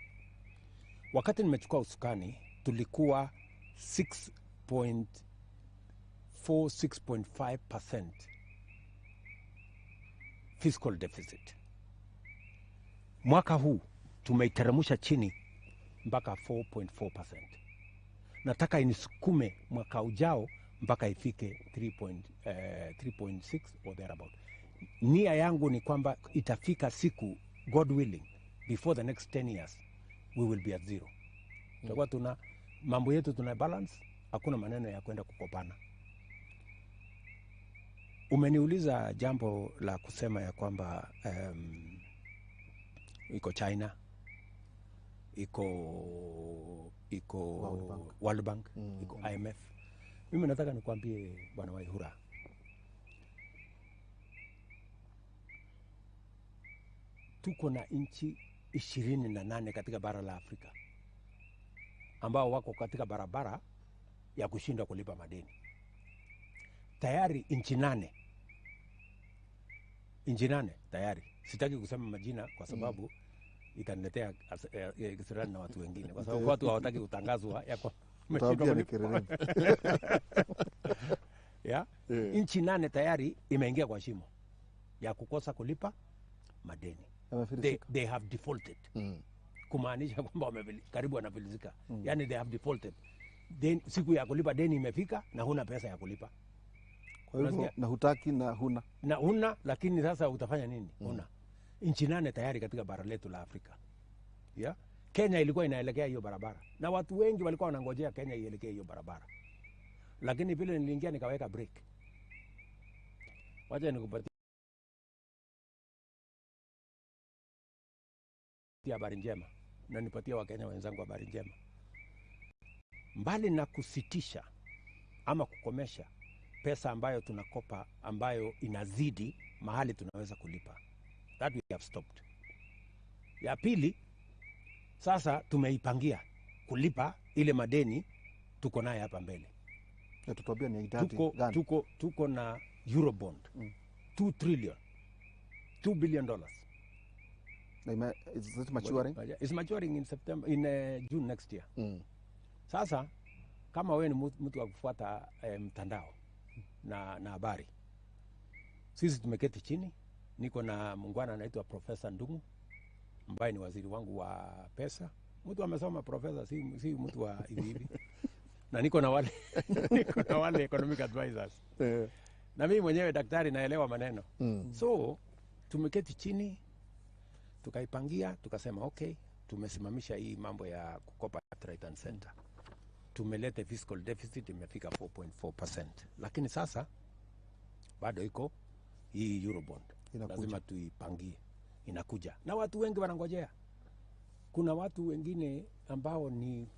Wakati nimechukua usukani tulikuwa 6.4 6.5% fiscal deficit. Mwaka huu tumeiteremsha chini mpaka 4.4%. Nataka inisukume mwaka ujao mpaka ifike 3.6 or thereabout. Nia yangu ni kwamba itafika siku, God willing, before the next 10 years we will be at zero. Tutakuwa tuna mambo yetu tuna balance, hakuna maneno ya kwenda kukopana. Umeniuliza jambo la kusema ya kwamba iko China, iko World Bank, World Bank, iko IMF. Mimi nataka nikwambie Bwana Waihura, tuko na nchi 28 katika bara la Afrika ambao wako katika barabara ya kushindwa kulipa madeni. Tayari nchi 8. Nchi 8 tayari. Sitaki kusema majina kwa sababu itaniletea kisirani na watu wengine, kwa sababu watu hawataki kutangazwa ya kwa yeah? Nchi 8 tayari imeingia kwa shimo ya kukosa kulipa madeni. They have defaulted. Kumaanisha kwamba karibu wanafilisika. Yani they have defaulted. Then siku ya kulipa deni imefika na huna pesa ya kulipa. Kwa hivyo na hutaki na huna. Na huna, lakini sasa utafanya nini? Huna. Nchi 8 tayari katika bara letu la Afrika. Yeah? Kenya ilikuwa inaelekea hiyo barabara. Na watu wengi walikuwa wanangojea Kenya ielekee hiyo barabara. Lakini vile niliingia nikaweka break. Wacha nikupatie habari njema. Na nipatie Wakenya wenzangu habari njema. Mbali na kusitisha ama kukomesha pesa ambayo tunakopa ambayo inazidi mahali tunaweza kulipa, that we have stopped. Ya pili, sasa tumeipangia kulipa ile madeni tuko naye hapa mbele. Na tutuambia ni idadi gani? Tuko na Eurobond 2 trillion, $2 billion. Na is it maturing? It's maturing in September, in June next year. Sasa kama wewe ni mtu wa kufuata mtandao na habari, sisi tumeketi chini, niko na muungwana anaitwa Profesa Ndung'u ambaye ni waziri wangu wa pesa. Mtu amesoma profesa, si mtu wa hivi hivi. Na niko na wale economic advisors. Na mimi mwenyewe daktari naelewa maneno. So tumeketi chini tukaipangia, tukasema okay, tumesimamisha hii mambo ya kukopa right and center. Tumeleta fiscal deficit imefika 4.4%. Lakini sasa bado iko hii Eurobond. Inakuja. Lazima tuipangie. Inakuja. Na watu wengi wanangojea. Kuna watu wengine ambao ni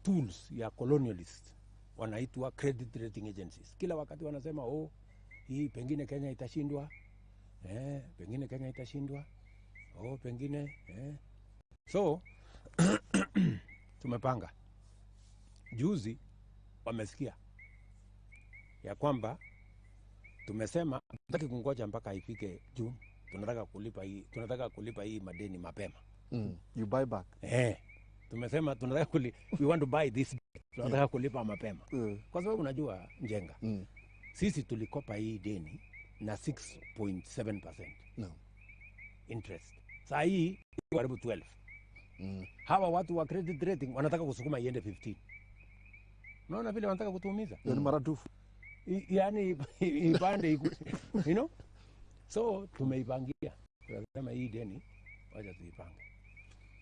tools ya colonialist, wanaitwa credit rating agencies. Kila wakati wanasema oh, hii pengine Kenya itashindwa. Pengine Kenya itashindwa. Oh, pengine So tumepanga. Juzi wamesikia ya kwamba tumesema hatutaki kungoja mpaka ifike June, tunataka kulipa hii madeni mapema. You buy back. Tumesema tunataka we want to buy this, tunataka kulipa mapema. Kwa sababu unajua Njenga, sisi tulikopa hii deni na 6.7% interest. Saa hii karibu 12. Hawa watu wa credit rating wanataka kusukuma iende 15. Unaona vile wanataka kutuumiza? Ni maradufu. Yaani ipande you know? So tumeipangia. Tunasema hii deni wacha tuipange.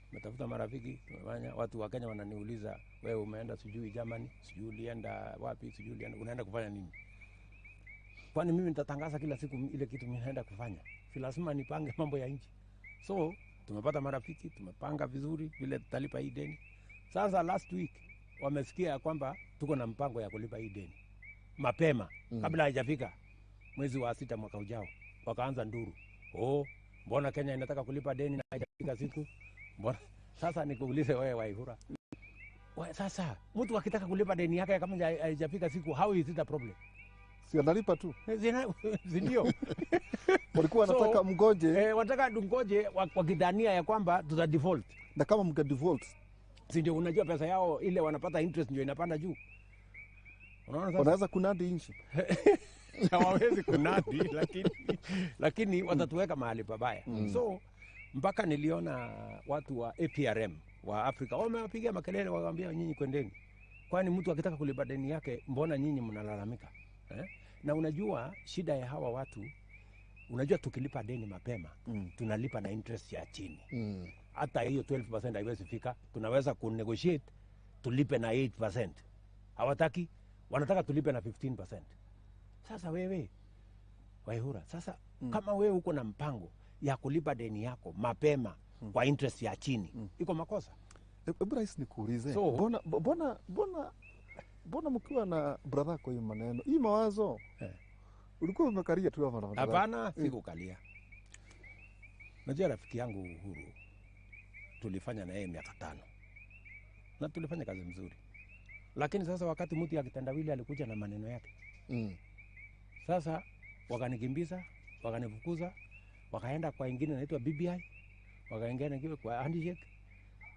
Tumetafuta marafiki, tumefanya. Watu wa Kenya wananiuliza, wewe umeenda sijui Germany, sijui ulienda wapi, sijui ulienda, unaenda kufanya nini? Kwani mimi nitatangaza kila siku ile kitu mimi naenda kufanya? Si lazima nipange mambo ya nchi. So tumepata marafiki, tumepanga vizuri vile tutalipa hii deni. Sasa last week wamesikia kwamba tuko na mpango ya kulipa hii deni mapema kabla haijafika mwezi wa 6 mwaka ujao. Wakaanza nduru. Oh, mbona Kenya inataka kulipa deni na haijafika siku? Mbona? Sasa nikuulize wewe Waihura. Sasa mtu akitaka kulipa deni yake kama haijafika siku, how is it a problem? Si analipa tu. Ndio. Walikuwa wanataka mgoje. Wanataka tungoje wakidhania ya kwamba tuta default. Na kama mka default, si ndio unajua pesa yao ile wanapata interest ndio inapanda juu. Unaona sasa? Wanaweza kunadi nchi. Hawawezi kunadi lakini watatuweka mahali pabaya. So mpaka niliona watu wa APRM wa Afrika wamewapiga makelele, wakawaambia nyinyi kwendeni. Kwani mtu akitaka kulipa deni yake mbona nyinyi mnalalamika? Na unajua shida ya hawa watu, unajua tukilipa deni mapema tunalipa na interest ya chini. Hata hiyo 12% haiwezi fika, tunaweza kunegotiate tulipe na 8%. Hawataki, wanataka tulipe na 15%. Sasa wewe Waihura, sasa kama wewe uko na mpango ya kulipa deni yako mapema kwa interest ya chini, iko makosa? Hebu Rais nikuulize, So, mbona mkiwa na brother kwa hiyo maneno, hii mawazo ulikuwa umekalia tu hapa na brother? Hapana, sikukalia. Unajua rafiki yangu Uhuru tulifanya na yeye miaka 5. Na tulifanya kazi mzuri. Lakini sasa wakati mtu akitandawili alikuja na maneno yake. Sasa wakanikimbiza, wakanifukuza, wakaenda kwa ingine inaitwa BBI, wakaingia nyingine kwa handshake.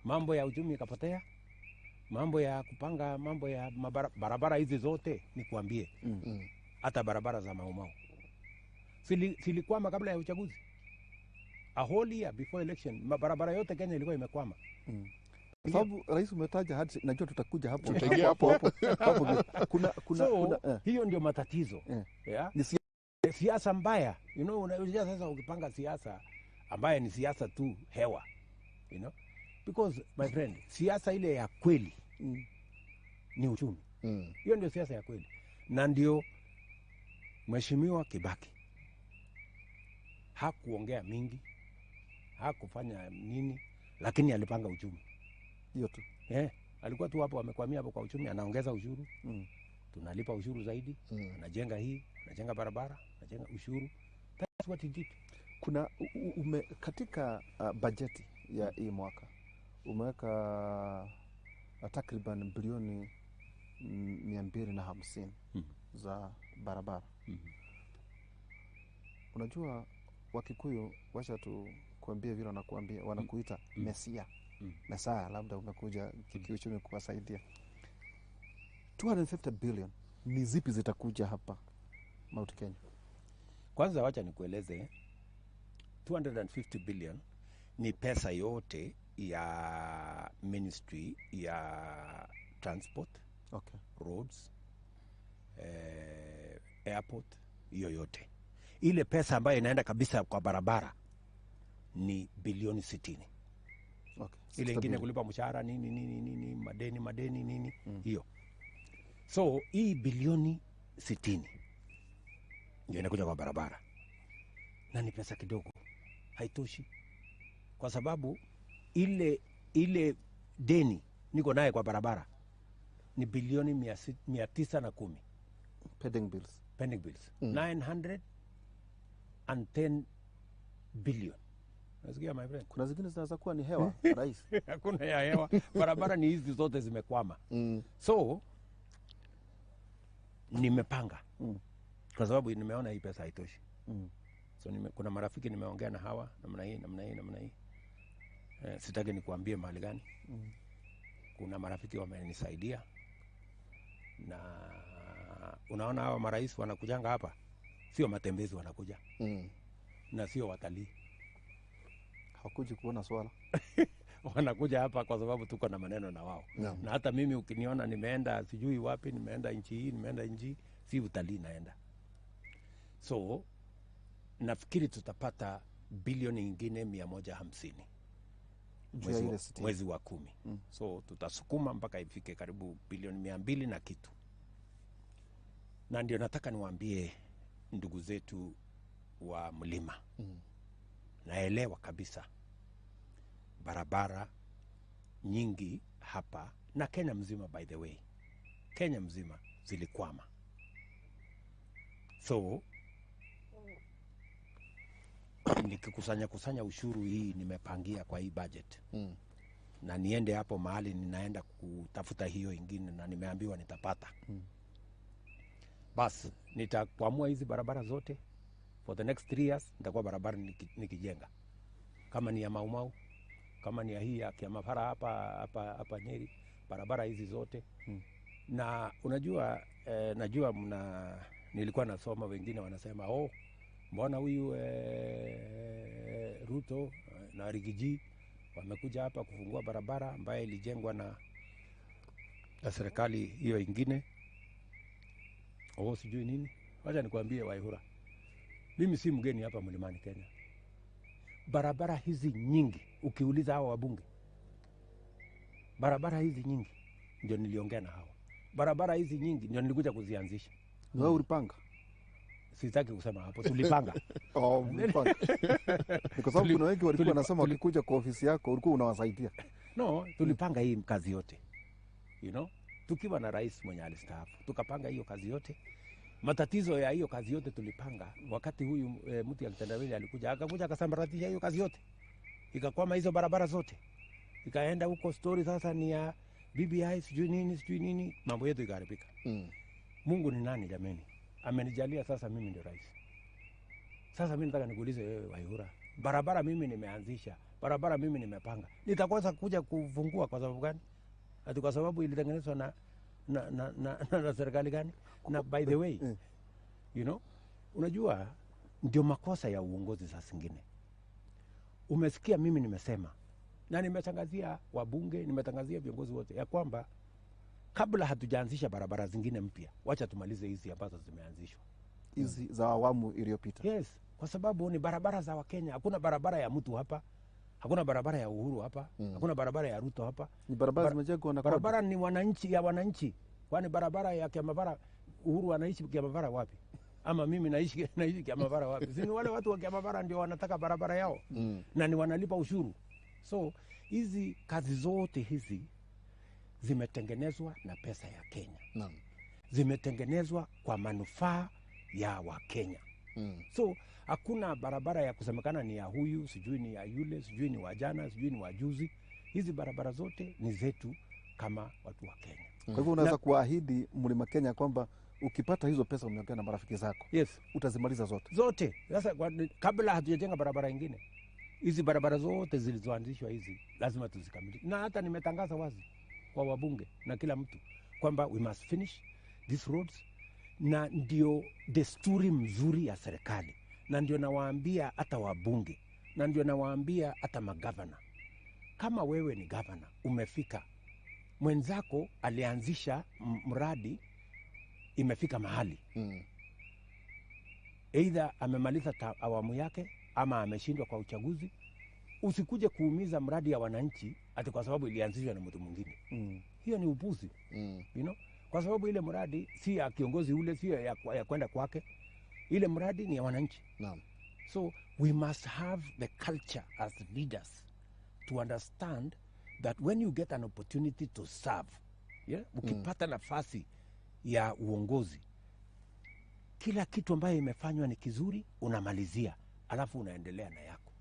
Mambo ya uchumi ikapotea. Mambo ya kupanga mambo ya barabara hizi zote nikuambie. Hata barabara za Mau Mau silikwama kabla ya uchaguzi. A whole year before election, barabara yote Kenya ilikuwa imekwama. Sababu Rais umetaja hadi najua tutakuja hapo. Tutaingia hapo. Hapo. Kuna hiyo ndio matatizo. Yeah? Ni siasa mbaya. You know, unajua sasa ukipanga siasa ambaye ni siasa tu hewa. You know? Because my friend, siasa ile ya kweli ni uchumi. Hiyo ndio siasa ya kweli. Na ndio Mheshimiwa Kibaki hakuongea mingi, hakufanya nini, lakini alipanga uchumi. Hiyo tu. Alikuwa tu hapo amekwamia hapo kwa uchumi, anaongeza ushuru. Tunalipa ushuru zaidi, anajenga hii, anajenga barabara, anajenga ushuru. That's what he did. Kuna katika bajeti ya hii mwaka umeweka takriban bilioni 250 za barabara. Unajua Wakikuyu, wacha tu kuambia vile wanakuambia, wanakuita Mesia. Mesia, labda umekuja kiuchumi kuwasaidia. 250 billion ni zipi zitakuja hapa Mount Kenya? Kwanza wacha nikueleze, 250 billion ni pesa yote ya ministry ya transport, roads, airport, hiyo yote. Ile pesa ambayo inaenda kabisa kwa barabara ni bilioni 60. Ile ingine kulipa mshahara nini nini nini, madeni madeni nini hiyo. So hii bilioni 60 ndio inakuja kwa barabara. Na ni pesa kidogo, haitoshi. Kwa sababu ile deni niko naye kwa barabara ni bilioni 910. Pending bills. Pending bills. 910 billion. Unasikia my friend? Kuna zingine zinaweza kuwa ni hewa, rais. Hakuna ya hewa. Barabara ni hizi zote zimekwama. So nimepanga. Kwa sababu nimeona hii pesa haitoshi. So kuna marafiki nimeongea na hawa namna hii namna hii namna hii. Sitaki nikuambie mahali gani. Kuna marafiki wamenisaidia. Na unaona hawa marais wanakujanga hapa, sio matembezi wanakuja. Na sio watalii. Hawakuji kuona swala. Wanakuja hapa kwa sababu tuko na maneno na wao. Na hata mimi ukiniona nimeenda sijui wapi, nimeenda nchi hii, nimeenda nchi, si utalii naenda. So nafikiri tutapata bilioni nyingine 150 mwezi wa 10. So tutasukuma mpaka ifike karibu bilioni 200 na kitu. Na ndio nataka niwaambie ndugu zetu wa mlima. Naelewa kabisa barabara nyingi hapa na Kenya mzima, by the way, Kenya mzima zilikwama. So nikikusanya ushuru hii nimepangia kwa hii budget. Na niende hapo mahali ninaenda kutafuta hiyo ingine na nimeambiwa nitapata. Bas nitakwamua hizi barabara zote for the next 3 years. Nitakuwa barabara nikijenga. Kama ni ya Mau Mau, kama ni ya hii ya Kiamafara hapa Nyeri, barabara hizi zote. Na unajua najua nilikuwa nasoma wengine wanasema, oh, mbona huyu Ruto na Rigiji wamekuja hapa kufungua barabara ambayo ilijengwa na serikali hiyo ingine. Oh, sijui nini. Wacha nikwambie Waihura, mimi si mgeni hapa mlimani Kenya. Barabara hizi nyingi ukiuliza hawa wabunge, barabara hizi nyingi ndio niliongea na hawa. Barabara hizi nyingi ndio nilikuja kuzianzisha. Wewe ulipanga? Sitaki kusema hapo, tulipanga. Oh, ulipanga. Ni kwa sababu kuna wengi walikuwa wanasema wakikuja kwa ofisi yako ulikuwa unawasaidia. No, tulipanga hii kazi yote. You know, tukiwa na rais mwenye alistaafu, tukapanga hiyo kazi yote. Matatizo ya hiyo kazi yote tulipanga. Wakati huyu mtu alitendawili alikuja, akakuja akasambaratisha hiyo kazi yote. Ikakwama hizo barabara zote. Ikaenda huko story sasa ni ya BBI sijui nini sijui nini, mambo yetu ikaharibika. Mungu ni nani jameni? Amenijalia sasa mimi ndio rais. Sasa mimi nataka nikuulize wewe Waihura, barabara mimi nimeanzisha, barabara mimi nimepanga, nitakosa kuja kufungua kwa sababu gani? Ati kwa sababu ilitengenezwa na serikali gani? Na by the way, you know, unajua ndio makosa ya uongozi saa zingine. Umesikia mimi nimesema na nimetangazia wabunge, nimetangazia viongozi wote ya kwamba kabla hatujaanzisha barabara zingine mpya, wacha tumalize hizi ambazo zimeanzishwa, hizi za awamu iliyopita. Yes, kwa sababu ni barabara za Wakenya. Hakuna barabara ya mtu hapa, hakuna barabara ya Uhuru hapa, hakuna barabara ya Ruto hapa. Ni barabara zimejengwa na barabara ni wananchi ya wananchi. Kwani barabara ya Kiamabara, Uhuru anaishi Kiamabara wapi? Ama mimi naishi Kiamabara wapi? Si ni wale watu wa Kiamabara ndio wanataka barabara yao. Na ni wanalipa ushuru. So hizi kazi zote hizi zimetengenezwa na pesa ya Kenya. Naam. Zimetengenezwa kwa manufaa ya Wakenya. So hakuna barabara ya kusemekana ni ya huyu, sijui ni ya yule, sijui ni wajana, sijui ni wajuzi. Hizi barabara zote ni zetu kama watu wa Kenya. Kwa hivyo unaweza kuahidi Mlima Kenya kwamba Ukipata hizo pesa umeongea na marafiki zako. Yes. Utazimaliza zote. Zote. Sasa kabla hatujajenga barabara nyingine, hizi barabara zote zilizoanzishwa hizi lazima tuzikamilishe. Na hata nimetangaza wazi kwa wabunge na kila mtu kwamba we must finish these roads, na ndio desturi mzuri ya serikali, na ndio nawaambia hata wabunge, na ndio nawaambia hata magavana. Kama wewe ni gavana umefika, mwenzako alianzisha mradi imefika mahali, either amemaliza awamu yake ama ameshindwa kwa uchaguzi, usikuje kuumiza mradi ya wananchi ati kwa sababu ilianzishwa na mtu mwingine. Hiyo ni upuzi. You know? Kwa sababu ile mradi si ya kiongozi ule, si ya kwenda kwake. Ile mradi ni ya wananchi. Naam. So we must have the culture as leaders to understand that when you get an opportunity to serve, yeah, ukipata nafasi ya uongozi, kila kitu ambayo imefanywa ni kizuri, unamalizia, alafu unaendelea na yako.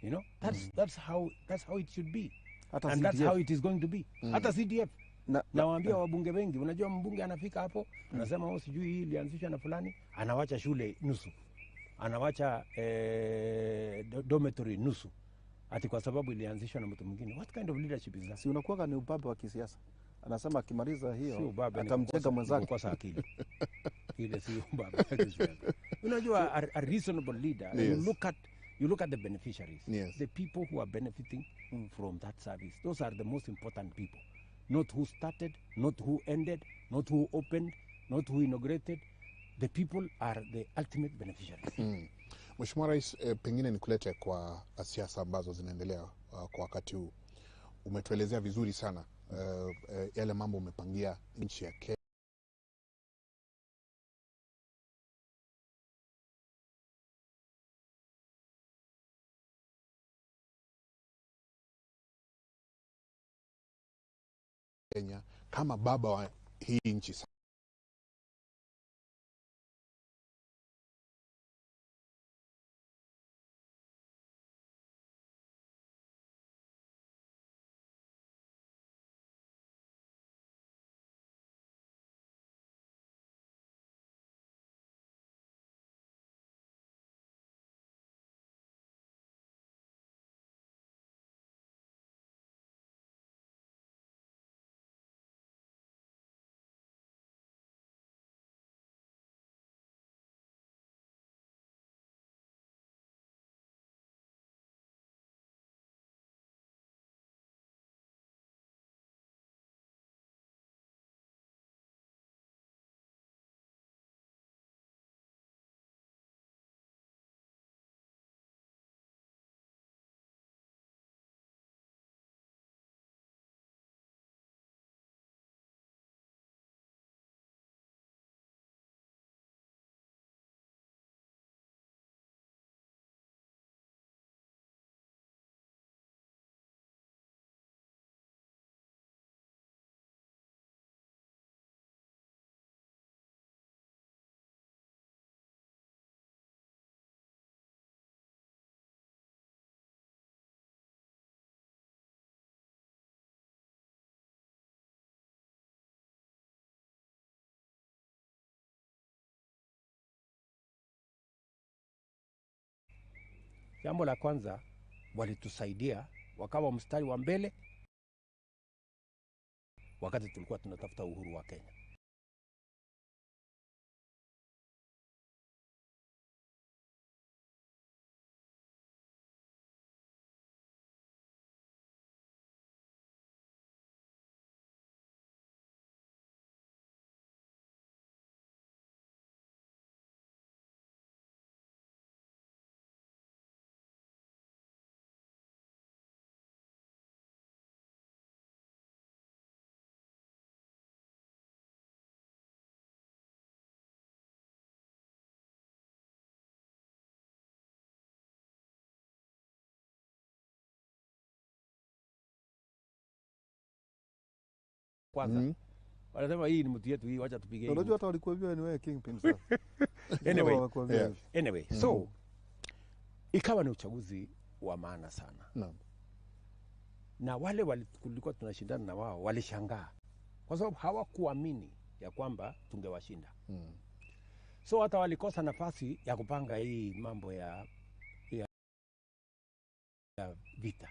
You know, that's how it should be. Hata and that's CDF. How it is going to be. Hata CDF. Nawaambia wabunge wengi, unajua mbunge anafika hapo, anasema oh, sijui hii ilianzishwa na fulani, anawacha shule nusu. Anawacha dormitory nusu. Ati kwa sababu ilianzishwa na mtu mwingine. What kind of leadership is that? Si unakuwa ni ubabe wa kisiasa. Anasema akimaliza hiyo Si ubabe, atamjenga mwenzake. Kukosa akili. Ile si ubabe. Unajua a reasonable leader, Yes. you look at the beneficiaries. Yes. The people who are benefiting from that service. Those are the most important people. Not who started, not who ended, not who opened, not who inaugurated. The people are the ultimate beneficiaries. Mheshimiwa Rais, pengine nikulete kwa siasa ambazo zinaendelea kwa wakati huu. Umetuelezea vizuri sana yale mambo umepangia nchi ya Kenya. Kenya kama baba wa hii nchi. Jambo la kwanza, walitusaidia wakawa mstari wa mbele wakati tulikuwa tunatafuta uhuru wa Kenya. Kwanza. Wanasema hii ni mtu yetu hii, wacha tupige hii. Unajua hata walikuambia ni wewe kingpin sasa. Anyway, anyway, so ikawa ni uchaguzi wa maana sana. Naam. Na wale tulikuwa tunashindana na wao walishangaa kwa sababu hawakuamini ya kwamba tungewashinda. So hata walikosa nafasi ya kupanga hii mambo ya vita.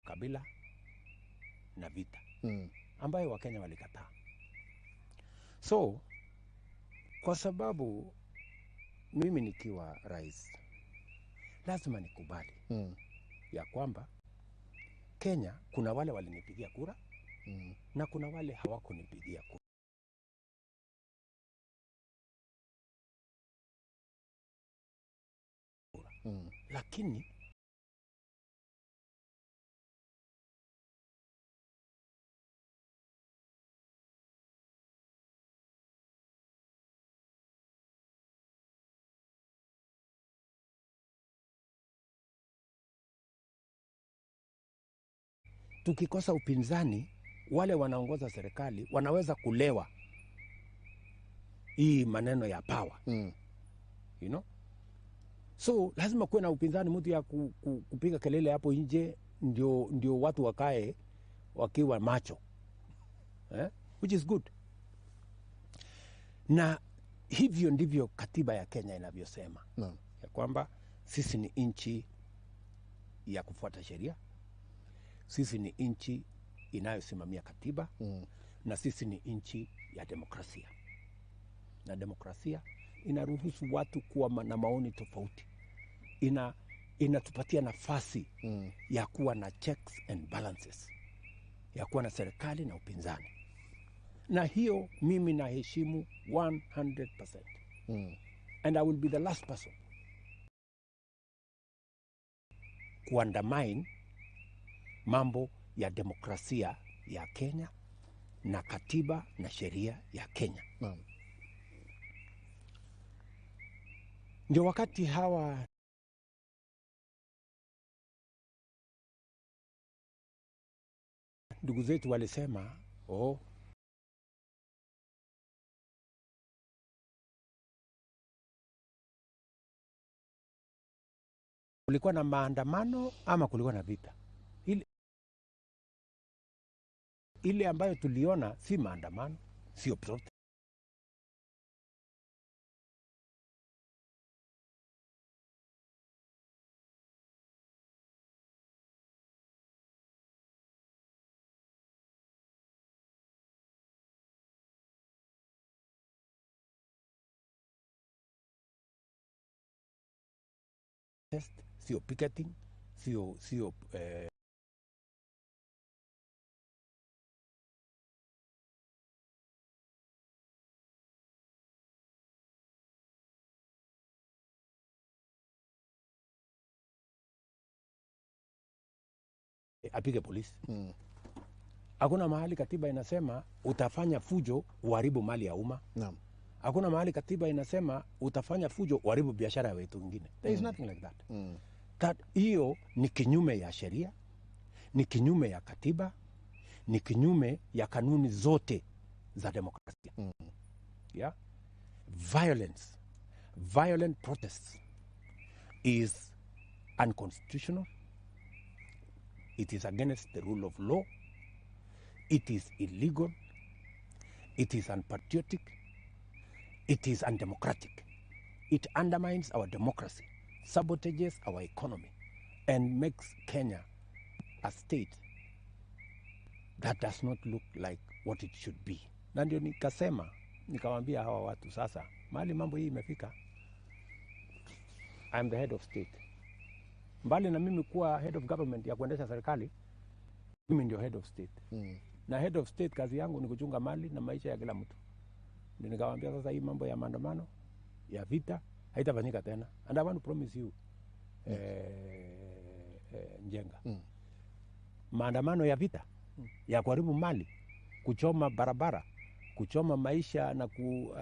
Kabila na vita ambayo Wakenya walikataa. So kwa sababu mimi nikiwa rais lazima nikubali ya kwamba Kenya kuna wale walinipigia kura na kuna wale hawakunipigia kura. Lakini tukikosa upinzani, wale wanaongoza serikali wanaweza kulewa hii maneno ya power. You know? So lazima kuwe na upinzani, mtu ya kupiga kelele hapo nje, ndio watu wakae wakiwa macho. Which is good. Na hivyo ndivyo katiba ya Kenya inavyosema. Ya kwamba sisi ni nchi ya kufuata sheria. Sisi ni nchi inayosimamia katiba na sisi ni nchi ya demokrasia. Na demokrasia inaruhusu watu kuwa na maoni tofauti. Inatupatia nafasi ya kuwa na checks and balances, ya kuwa na serikali na upinzani. Na hiyo mimi naheshimu 100%. And I will be the last person kuandamine mambo ya demokrasia ya Kenya na katiba na sheria ya Kenya. Ndio wakati hawa ndugu zetu walisema, oh, kulikuwa na maandamano ama kulikuwa na vita. Ile ambayo tuliona si maandamano, sio protest. Sio picketing, sio apige polisi. Hakuna mahali katiba inasema utafanya fujo uharibu mali ya umma. Hakuna mahali katiba inasema utafanya fujo uharibu biashara ya watu wengine. There is nothing like that. That hiyo ni kinyume ya sheria, ni kinyume ya katiba, ni kinyume ya kanuni zote za demokrasia. Yeah? Violence, violent protests is unconstitutional. It is against the rule of law. It is illegal. It is unpatriotic. It is undemocratic. It undermines our democracy, sabotages our economy, and makes Kenya a state that does not look like what it should be. Na ndio nikasema, nikawaambia hawa watu sasa, mahali mambo hii imefika, I am the head of state. Mbali na mimi kuwa head of government ya kuendesha serikali, mimi ndio head of state. Na head of state kazi yangu ni kuchunga mali na maisha ya kila mtu. Ndio nikawaambia sasa hii mambo ya maandamano ya vita haitafanyika tena, and I want to promise you, Njenga, maandamano ya vita ya kuharibu mali, kuchoma barabara, kuchoma maisha na ku,